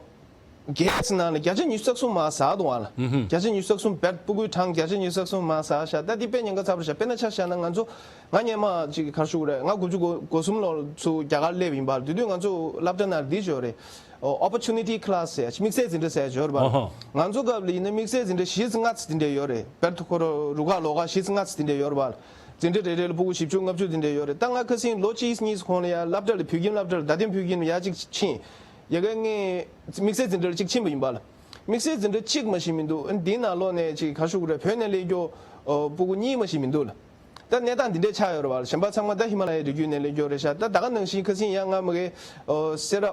བརྒྱད་ཙམ་ནང་ལ་བརྒྱ་ཆ་ཉི་ཤུ་རྩ་གསུམ་མར་ཟག་འདུག་ཨང་ལ། ཨུ་ཧུམ། བརྒྱ་ཆ་ཉི་ཤུ་རྩ་གསུམ་བེད་སྤུ་གུའི་གྲངས་བརྒྱ་ཆ་ཉི་ཤུ་རྩ་གསུམ་མར་ཟག་ཤག་ད་འདི་དཔེ་ཉེན་ཁ་ཚ་པོ་ཞིག་དཔེར་ན་ཆ་བཞག་ན་ང་ཚོ་ང་སྔོན་མ་ཅིག་ག་རེ་ཞུ་དགོས་རེད། ང་དགུ་བཅུ་གོ་གོ་གསུམ་ལོར་ཚུར་རྒྱ་གར་སླེབས་ཡིན་པ་དེ་དུས་ང་ཚོ་སློབ་གྲྭ་ནང་འདི་ཡོད་རེད། ཨོ་opportunity class ཟེར་དམིགས་བསལ་འཛིན་གྲྭ་ཟེར་ཡོད་རེད་པ། ཨོ་ཧོ། ང་ཚོ་སྐབས་ལ་ཡིན་ན་དམིགས་བསལ་འཛིན་གྲྭ་བཞི་ཙམ་ལྔ་ཙམ་དེ་འདྲ་ཡོད་རེད། བེད་ཁོ་རང་རུ་ཁག་ལོགས་ཁག་བཞི་ཙམ་ལྔ་ཙམ་དེ་འདྲ་ཡོད་རེད་པ། འཛིན་གྲྭ་རེ་རེ་ལ་སྤུ་གུ་བཞི་བཅུ་ལྔ་བཅུ་དེ་འདྲ་ཡོད་རེད། ད་ང་ཁ་སང་ལོ་གཅིག་གཉིས་གོང་ལ་ཡ་སློབ་གྲྭ་ལ་བོད་ཁྱིམ་སློབ་གྲྭ་ལ་རྡ་སྟེང་བོད་ཁྱིམ་ལ་ཡ་གཅིག་ཕྱིན། ཡ་གི་ངས་དམིགས་བསལ་འཛིན་གྲྭ་ལ་གཅིག་ཕྱིན་པ་ཡིན་པ་ལ། དམིགས་བསལ་འཛིན་གྲྭ་གཅིག་མ་ཞིག་མི་འདུག་འདིའི་ནང་ལོགས་ནས་ཅིག་ག་རེ་ཞུ་དགོས་རེད། བོད་ནས་སླེབས་མཁན་སྤུ་གུ་གཉིས་མ་ཞིག་མི་འདུག་ལ། ད་གནས་སྟངས་འདི་འདྲས་ཆགས་ཡོད་རེད་བ་ལ། གཞན་པ་ཚང་མ་ད་ཧི་མ་ལ་ཡའི་རི་རྒྱུད་ནས་སླེབས་མཁན་རེད་ཤག་ད་ད་ག་ནང་བཞིན་ཁ་སང་ཡང་ང་མ་གི་སེ་ར།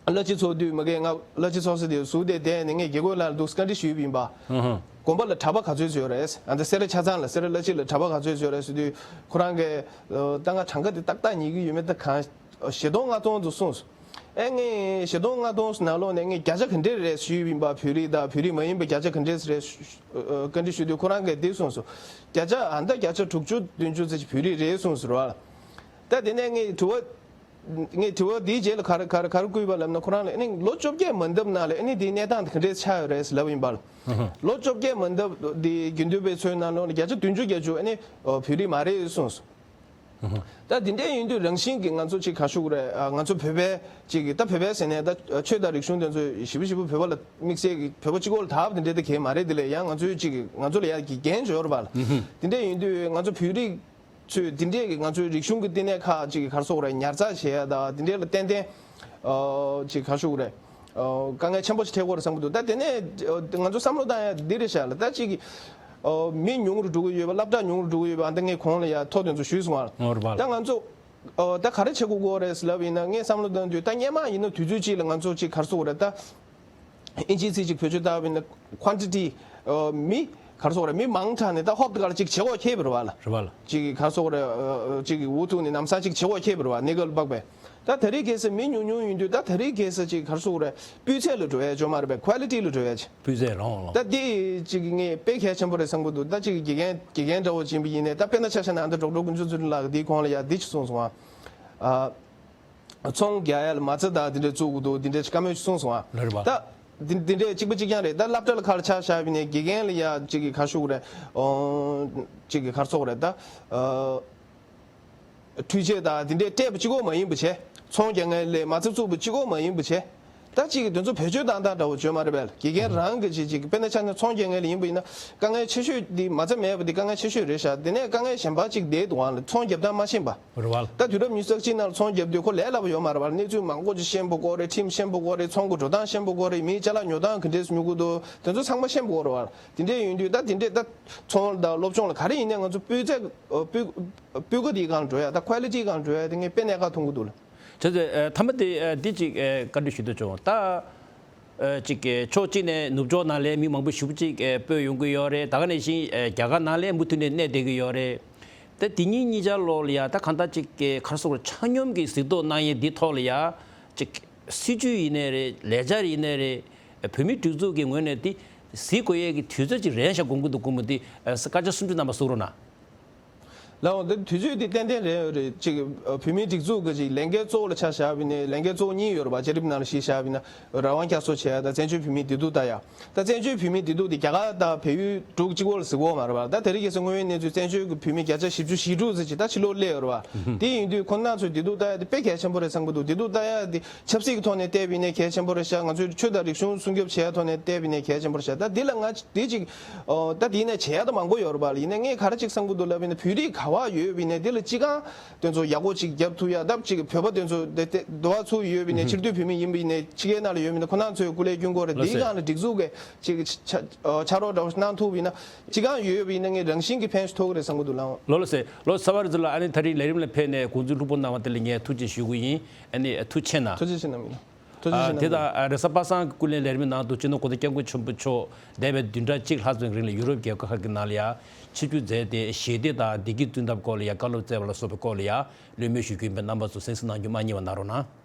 བླ་སྤྱི་ཚོགས་དུས་མ་གི་ང་བླ་སྤྱི་ཚོགས་ས་དེ་ཟུར་དེ་བསྡད་ནས་ངས་དགེ་བསྐོས་ལགས་ལ་འདུག་བཀའ་འདྲི་ཞུས་པ་ཡིན་པ། ཨ་ཧ། དགོན་པ་ལ་གྲྭ་པ་ག་ཚོད་ཚོད་ཡོད་རེད། ཨ་ད་སེ་ར་ཆ་ཚང་ལ་སེ་ར་བླ་སྤྱི་ལ་གྲྭ་པ་ག་ཚོད་ཚོད་ཡོད་རེད་ཟེར་དུས་ཁོ་རང་གིས་ཨ་ད་ང་གྲངས་ཀ་དེ་ཏག་ཏག་ཉན་གི་ཡོད་མེད་ད་གང་བཞི་སྟོང་ལྔ་སྟོང་དུ་གསུངས་སོང་། ཨེ་ངས་བཞི་སྟོང་ལྔ་སྟོང་ནང་ལོགས་ནས་ངས་བརྒྱ་ཆ་ག་འདྲས་རེད་ཞུས་པ་ཡིན་པ། བོད་རིགས་དང་བོད་རིགས་མ་ཡིན་པ་བརྒྱ་ཆ་ག་འདྲས་རེད་ཞུ་ཨ་ཨ་བཀའ་འདྲི་ཞུ་དུས་ཁོ་རང་གིས་འདི་གསུངས་སོང་། བརྒྱ་ཆ་ཨ་ད་བརྒྱ་ཆ་དྲུག་ཅུ་བདུན་ཅུ་ཙམ་ཞིག་བོད་རིགས་རེད་གསུངས་སོང་ར། ད་དེ་ནས་ངས་དྲི་བ། ངས་དྲི་བ་འདིའི་རྗེས་ལ་ག་རེ་ག་རེ་ག་རེ་བསྐུལ་བ་ལབ་ན་ཁོ་རང་ལ་ཨ་ནི་ལོ་བཅོ་བརྒྱད་མ་འདབ་ནང་ལ་ཨ་ནི་འདིའི་གནས་སྟངས་དེ་ག་འདྲས་ཆགས་ཡོད་རེད་ལབ་ཡིན་པ་ལ། ལོ་བཅོ་བརྒྱད་མ་འདབ་འདི་དགེ་འདུན་པའི་ཚོའི་ནང་ལོགས་ལ་བརྒྱ་ཆ་བདུན་ཅུ་བརྒྱད་ཅུ་ཨ་ནི་བོད་རིགས་མ་རེད་གསུངས་སོང་། ད་དེ་འདྲ་ཡིན་དུས་རང་བཞིན་གྱིས་ང་ཚོ་ཅིག་ག་ཞུ་དགོས་རེད། ཨ། ང་ཚོ་བོད་པའི་ཅིག་གི་ད་བོད་པའི་ཟེར་ནས་ད་ཆོས་དང་རིག་གཞུང་དེ་ཚོ་ཞེ་པོ་ཞེ་པོ་བོད་པ་ལ་དམིགས་བསལ་གྱི་བོད་པ་གཅིག་པོ་ལ་དར་བ་དེ་འདྲ་དེ་གས་མ་རེད། དེ་ལས་ཡང་ང་ཚོའི་ཅིག་ང་ཚོ་ལ་ཡང་གི་འགན་ཅིག་ཡོད་རེད་པ་ལ། དེ་འདྲ་ཡིན་དུས་ང་ཚོ་བོད་རིགས་ཚོས་དེ་འདྲས་ཀྱི་ང་ཚོའི་རིག་གཞུང་གི་བསྟི་གནས་ཁག་ཅིག་གི་ག་རེ་ཟེར་དགོས་རེད། ཉར་ཚགས་བྱེད་ཡ་དང་དེ་འདྲས་ལ་ཏན་ཏན་ཨ་ཅིག་ག་རེ་ཟེར་དགོས་རེད། ཨ། དཀའ་ངལ་ཆེན་པོ་ཞིག་འཕྲད་ཀྱི་ཡོད་རེད་བསམ་གྱི་འདུག་ད་དེ་ནས་ཨ་ང་ཚོ་བསམ་བློ་བཏང་ཡ་འདི་རེད་ཤག་ལ། ད་ཅིག་གི་ཨ་མི་ཉུང་རུ་འགྲོ་གི་ཡོད་པ། སློབ་གྲྭ་ཉུང་རུ་འགྲོ་གི་ཡོད་པ། ཨ་ད་ངས་གོང་ལ་ཡ་ཐོ་དེ་ཚོ་ཞུས་སོང་ང་། ཨོ་རེད་པ། ད་ང་ཚོ་ཨ་ད་ག་རེ་བྱེད་དགོས་ཀྱི་ཡོད་རེད་ལབ་ཡིན་ན། ངས་བསམ་བློ་བཏང་དུས་ད་སྔོན་མ་ཡིན་ན་དུས་ཚོད་ཅིག་ལ་ང་ཚོ་ཅིག་ག་རེ་ཟེར་དགོས་རེད། ད་ཨིན་ཇིའི་ཚིག་ཅིག་བེད་སྤྱོད་བཏང་བ་ཡིན་ན་ཀོན་ཊི་ཊི། ཨ་མི་ག་རེ་ཟེར་དགོས་རེད། མི་མང་དྲགས་ནས་ད་ཧོབ་ཏེ་ག་ལ་ཅིག་བྱེད་དགོས་ཁེལ་བ་རེད་པ་ལ། རེད་པ་ལ། ཅིག་ག་རེ་ཟེར་དགོས་རེད། ཨ་ཅིག་འུ་ཐུག་ནས་ལམ་སང་ཅིག་བྱེད་དགོས་ཁེལ་བ་རེད་པ། གནས་སྐབས་ལ་དཔག་པས། ད་དེ་རིང་ཁ་སང་མི་ཉུང་ཉུང་ཡིན་དུས་ད་དེ་རིང་ཁ་སང་ཅིག་ག་རེ་ཟེར་དགོས་རེད། སྤུས་ཚད་ལ་འགྲོ་ཡ་ཅིག་ཡོད་མ་རེད་པས། ཀོ་ལི་ཊི་ལ་འགྲོ་ཡ་ཅིག་སྤུས་ཚད་རང་ལ། ད་འདི་ཅིག་ངས་དཔེ་གལ་ཆེན་པོ་རེད་བསམ་གྱི་འདུག་ད་ཅིག་དགེ་རྒན་དགེ་རྒན་འདྲ་བོ་ཅིག་ཡིན་པ་ཡིན་ནའི། ད་དཔེར་ན་ཆ་བཞག་ན་ཨ་ད་ཌོག་ཊར་ཀུན་བཟང་ཚུལ་ཁྲིམས་ལགས་ཀྱིས་འདིའི་གོང་ལ་ཡ་འདི་ཅིག་གསུངས་སོང་ཨ། ཨ། ཚོང་རྒྱག་ཡ་ལ་མ་རྩ་དང་དེ་འདྲ་བཙུགས་དགོས་འདུག་དེ་འདྲ་ཅིག་བཀའ་མོལ་ཅིག་གསུངས་སོང་ཨ། ལགས་རེད་པ། ད་དེ་དེ་འདྲ་གཅིག་པ་གཅིག་རྐྱང་རེད། ད་སློབ་གྲྭ་ལ་ཁ་ལ་ཆ་བཞག་པ་ཡིན་ནའི་དགེ་རྒན་ལ་ཡ་ཅིག་གི་ག་རེ་ཟེར་དགོས་རེད། ཨོ། ཅིག་གི་ག་རེ་ཟེར་དགོས་རེད་ད། ཨ། འཕྲུལ་ཆས་དང་དེ་འདྲས་སྤྲད་པ་གཅིག་པོ་མ་ཡིན་པ་བྱས། ཚོང་རྒྱག་མཁན་ལ་མ་རྩ་བཙུགས་པ་གཅིག་པོ་མ་ཡིན་པ་བྱས། ད་ཅིག་གི་དེ་ཚོ་བེད་སྤྱོད་བཏང་སྟངས་འདྲ་བོ་ཅིག་ཡོད་མ་རེད་པས། དགེ་རྒན་རང་གི་ཅིག་ཅིག་དཔེར་ན་ཆ་ནས་ཚོང་རྒྱག་མཁན་ལ་ཡིན་པ་ཡིན་ན་དཀའ་ངལ་ཆེ་ཤོས་འདི་མ་རྩ་མེད་པ་འདི་དཀའ་ངལ་ཆེ་ཤོས་རེད་ཤག་དེ་ནས་དཀའ་ངལ་གཞན་པ་ཅིག་བསྡད་འདུག་ཨང་ལ། ཚོང་རྒྱབ་སྟངས་མ་ཤེས་པ། རེད་པ། ད་དུས་རབས་ཉི་ཤུ་རྩ་གཅིག་ནང་ལ་ཚོང་རྒྱབ་དུས་ཁོ་ལས་སླ་པོ་ཡོད་མ་རེད་པ། གནས་ཚུལ་མང་པོ་ཅིག་ཤེས་དགོས་རེད། ཁྲིམས་ཤེས་དགོས་རེད། ཚོང་གི་འགྲོ་སྟངས་ཤེས་དགོས་རེད། མིའི་ཅ་ལག་ཉོ་སྟངས་ག་འདྲས་ཉོ་གི་འདུག་དེ་ཚོ་ཚང་མ་ཤེས་དགོས་རེད་པ། དེ་འདྲས་ཡིན་དུས་ད་དེ་འདྲས་ད་ཚོང་དང་སློབ་སྦྱོང་ལ་ག་རེ་ཡིན་ནའི་ང་ཚོ་སྤུས་ཚད་སྤུས་སྤུས་ཀ་དེའི་སྒང་འགྲོ་ཡ། ད་ཀོ་ལི་ཊིའི་སྒང་འགྲོ་ཡ་དེ་ངས་དཔེ་གནད་འགག་མཐོང་གི་འདུག་ལ། བྱས་ཙང་ཨ་མཐའ་མ་དེ་ཨ་འདི་ཅིག་ཨ་བཀའ་འདྲི་ཞུ་འདོད་བྱུང་། ད་ཨ་ཅིག་ཨ་ཕྱོགས་གཅིག་ནས་ནུབ་ཕྱོགས་ནང་ལ་མི་མང་པོ་ཞེ་པོ་ཅིག་ཨ་སྤོས་ཡོང་གི་ཡོད་རེད། ད་ག་ནང་བཞིན་ཨ་རྒྱ་གར་ནང་ལ་མུ་མཐུད་ནས་གནས་བསྡད་ཀྱི་ཡོད་རེད། ད་དེ་གཉིས་གཉིས་ཆར་ལོགས་ལ་ཡ་ད་གང་ལྟར་ཅིག་ཨ་ག་རེ་ཟེར་དགོས་རེད། ཆ་སྙོམས་ཀྱི་གཟིགས་རྟོག་གནང་ཡས་འདི་ཐོག་ལ་ཡ་ཅིག་སྲིད་ཇུས་ཡིན་ནའི་རེད། ལས་འཆར་ཡིན་ནའི་རེད། བོད་མིའི་སྒྲིག་འཛུགས་ཀྱི་ངོས་ནས་འདི་གཟིགས་དགོས་ཡས་ཀྱི་དུས་ཚོད་ཅིག་རན་ཤག་དགོངས་ཀྱི་འདུག་དགོངས་མི་འདི་ཨ་སྐར་ཆ་སུམ་ཅུ་རྣམ་པ་གསུང་རོགས་གནང་། ལགས་འོང་། འདི་དུས་ཚོད་འདི་ཏན་ཏན་རན་ཡོད་རེད། ཅིག་ཨ་བོད་མིའི་སྒྲིག་འཛུགས་ཀྱི་ཅིག་ལས་འགན་གཙོ་བོ་ལ་ཆ་བཞག་པ་ཡིན་ནའི་ལས་འགན་གཙོ་བོ་གཉིས་ཡོད་རེད་པ། བྱ་སྒྲིག་ནང་ལ་གཞི་བཞག་པ་ཡིན་ན་རང་དབང་བསྐྱར་གསོ་བྱེད་ཡ་དང་བཙན་བྱོལ་བོད་མིའི་བདེ་སྡུག་ལྟ་ཡ། ད་བཙན་བྱོལ་བོད་མིའི་བདེ་སྡུག་འདི་རྒྱ་གར་དང་བལ་ཡུལ་འབྲུག་གཅིག་པོ་ལ་གཟིགས་ཀྱི་ཡོད་མ་རེད་པ། ད་དེ་རིང་ཁ་སང་སྔོན་མའི་གནས་ཚུལ་བཙན་བྱོལ་གྱི་བོད་མི་བརྒྱ་ཆ་བཞི་བཅུ་ཞེ་དྲུག་ཙམ་ཅིག་ད་ཕྱི་ལོགས་སླེབས་ཡོད་རེད་པ། དེ་ཡིན་དུས་ཁོང་རྣམ་ཚོའི་བདེ་སྡུག་ལྟ་ཡ་དེ་དཔེ་གལ་ཆེན་པོ་རེད་བསམ་གྱི་འདུག་བདེ་སྡུག་ལྟ་ཡ་དེ་ཆབ་སྲིད་ཀྱི་ཐོག་ནས་བལྟས་པ་ཡིན་ནའི་གལ་ཆེན་པོ་རེད་ཤག་ང་ཚོའི་ཆོས་དང་རིག་གཞུང་སྲུང་སྐྱོབ་བྱེད་ཡ་ཐོག་ནས་བལྟས་པ་ཡིན་ནའི་གལ་ཆེན་པོ་རེད་ཤག་ད་འདི་ལ་ང་འདི་ཅིག་ཨོ། ད་དེ་ནས་བྱེད་ཡ་ད་མང་པོ་ཡོད་རེད་པ། ཡིན་ནའི་ངས་ག་རེ་ཅིག་བསམ་གྱི་འདུག་ལབ་ཡིན་ན། བོད་རིགས་ག་པར་ཡོད་པ་ཡིན་ནའི་འདི་ལ་སྤྱི་ཁང་དེ་ཚོ་ཡག་པོ་ཅིག་རྒྱབ་ཐུབ་ཡ། ད་ཅིག་བོད་པ་དེ་ཚོ་དེ་དེ་འདུ་བ་ཚུགས་ཡོད་པ་ཡིན་ནའི། ཕྱིར་སྡོད་བོད་མི་ཡིན་པ་ཡིན་ནའི་ཕྱི་རྒྱལ་ནང་ལ་ཡོད་པ་ཡིན་ན་ཁོ་རང་ཚོས་སྐུ་ལས་སྐྱོན་དགོས་རེད། ལགས་སོ། འདིའི་སྒང་ལ་སྒྲིག་འཛུགས་ཀྱི་ཅིག་ཕྱ་ཕྱ་ཨོ་ཕྱག་རོགས་འདྲ་བོ་གནང་ཐུབ་པ་ཡིན་ན་སྤྱི་ཁང་ཡོད་པ་ཡིན་ན་ངས་རང་བཞིན་གྱིས་ཕན་ཐོགས་ཀྱི་རེད་བསམ་གྱི་འདུག་ལགས། ལགས་སོ། ལགས་སོ། ཚེ་དབང་རིག་འཛིན་ལགས། ཨ་ནི་ད་རེས་ལས་རིམ་ལ་ཕེབས་ནས་དགོངས་ཚུལ་ལྷུག་པོ་གནང་བ་དེ་ལ་ངས་ཐུགས་རྗེ་ཞུ་གི་ཡིན། ཨ་ནི་ཐུགས་རྗེ་གནང་། ཐུགས་རྗེ་ཆེ་གནང་། ཐུགས་རྗེ་ཆེ་གནང་། དེ་དང་རེས་གཟའ་པ་སངས་ཀྱི་སྐུ་ལས་ལས་རིམ་ནང་དུ་སྤྱི་ནོར་གོང་ས་སྐྱབས་མགོན་ཆེན་པོ་མཆོག་འདས་པའི་བདུན་ཕྲག་གཅིག་ལྷག་ཙམ་རིང་ལ་ཡུ་རོབ་རྒྱལ་ཁབ་ཁག་གི་ནང་ལ་ཡ་ཆིབས་བསྒྱུར་མཛད་དེ་ཞི་བདེ་དང་བདེ་སྐྱིད་བཙུགས་ཐབས་སྐོར་ལ་ཡ་བཀའ་སློབ་སྩལ་བ་ལ་སོགས་པའི་སྐོར་ལ་ཡ་གླེང་མོལ་ཞུ་རྒྱུ་ཡིན་པས་རྣམ་པ་ཚོ་གསན་གཟིགས་གནང་རྒྱུ་མ་བསྙེལ་བ་གནང་རོགས་གནང་།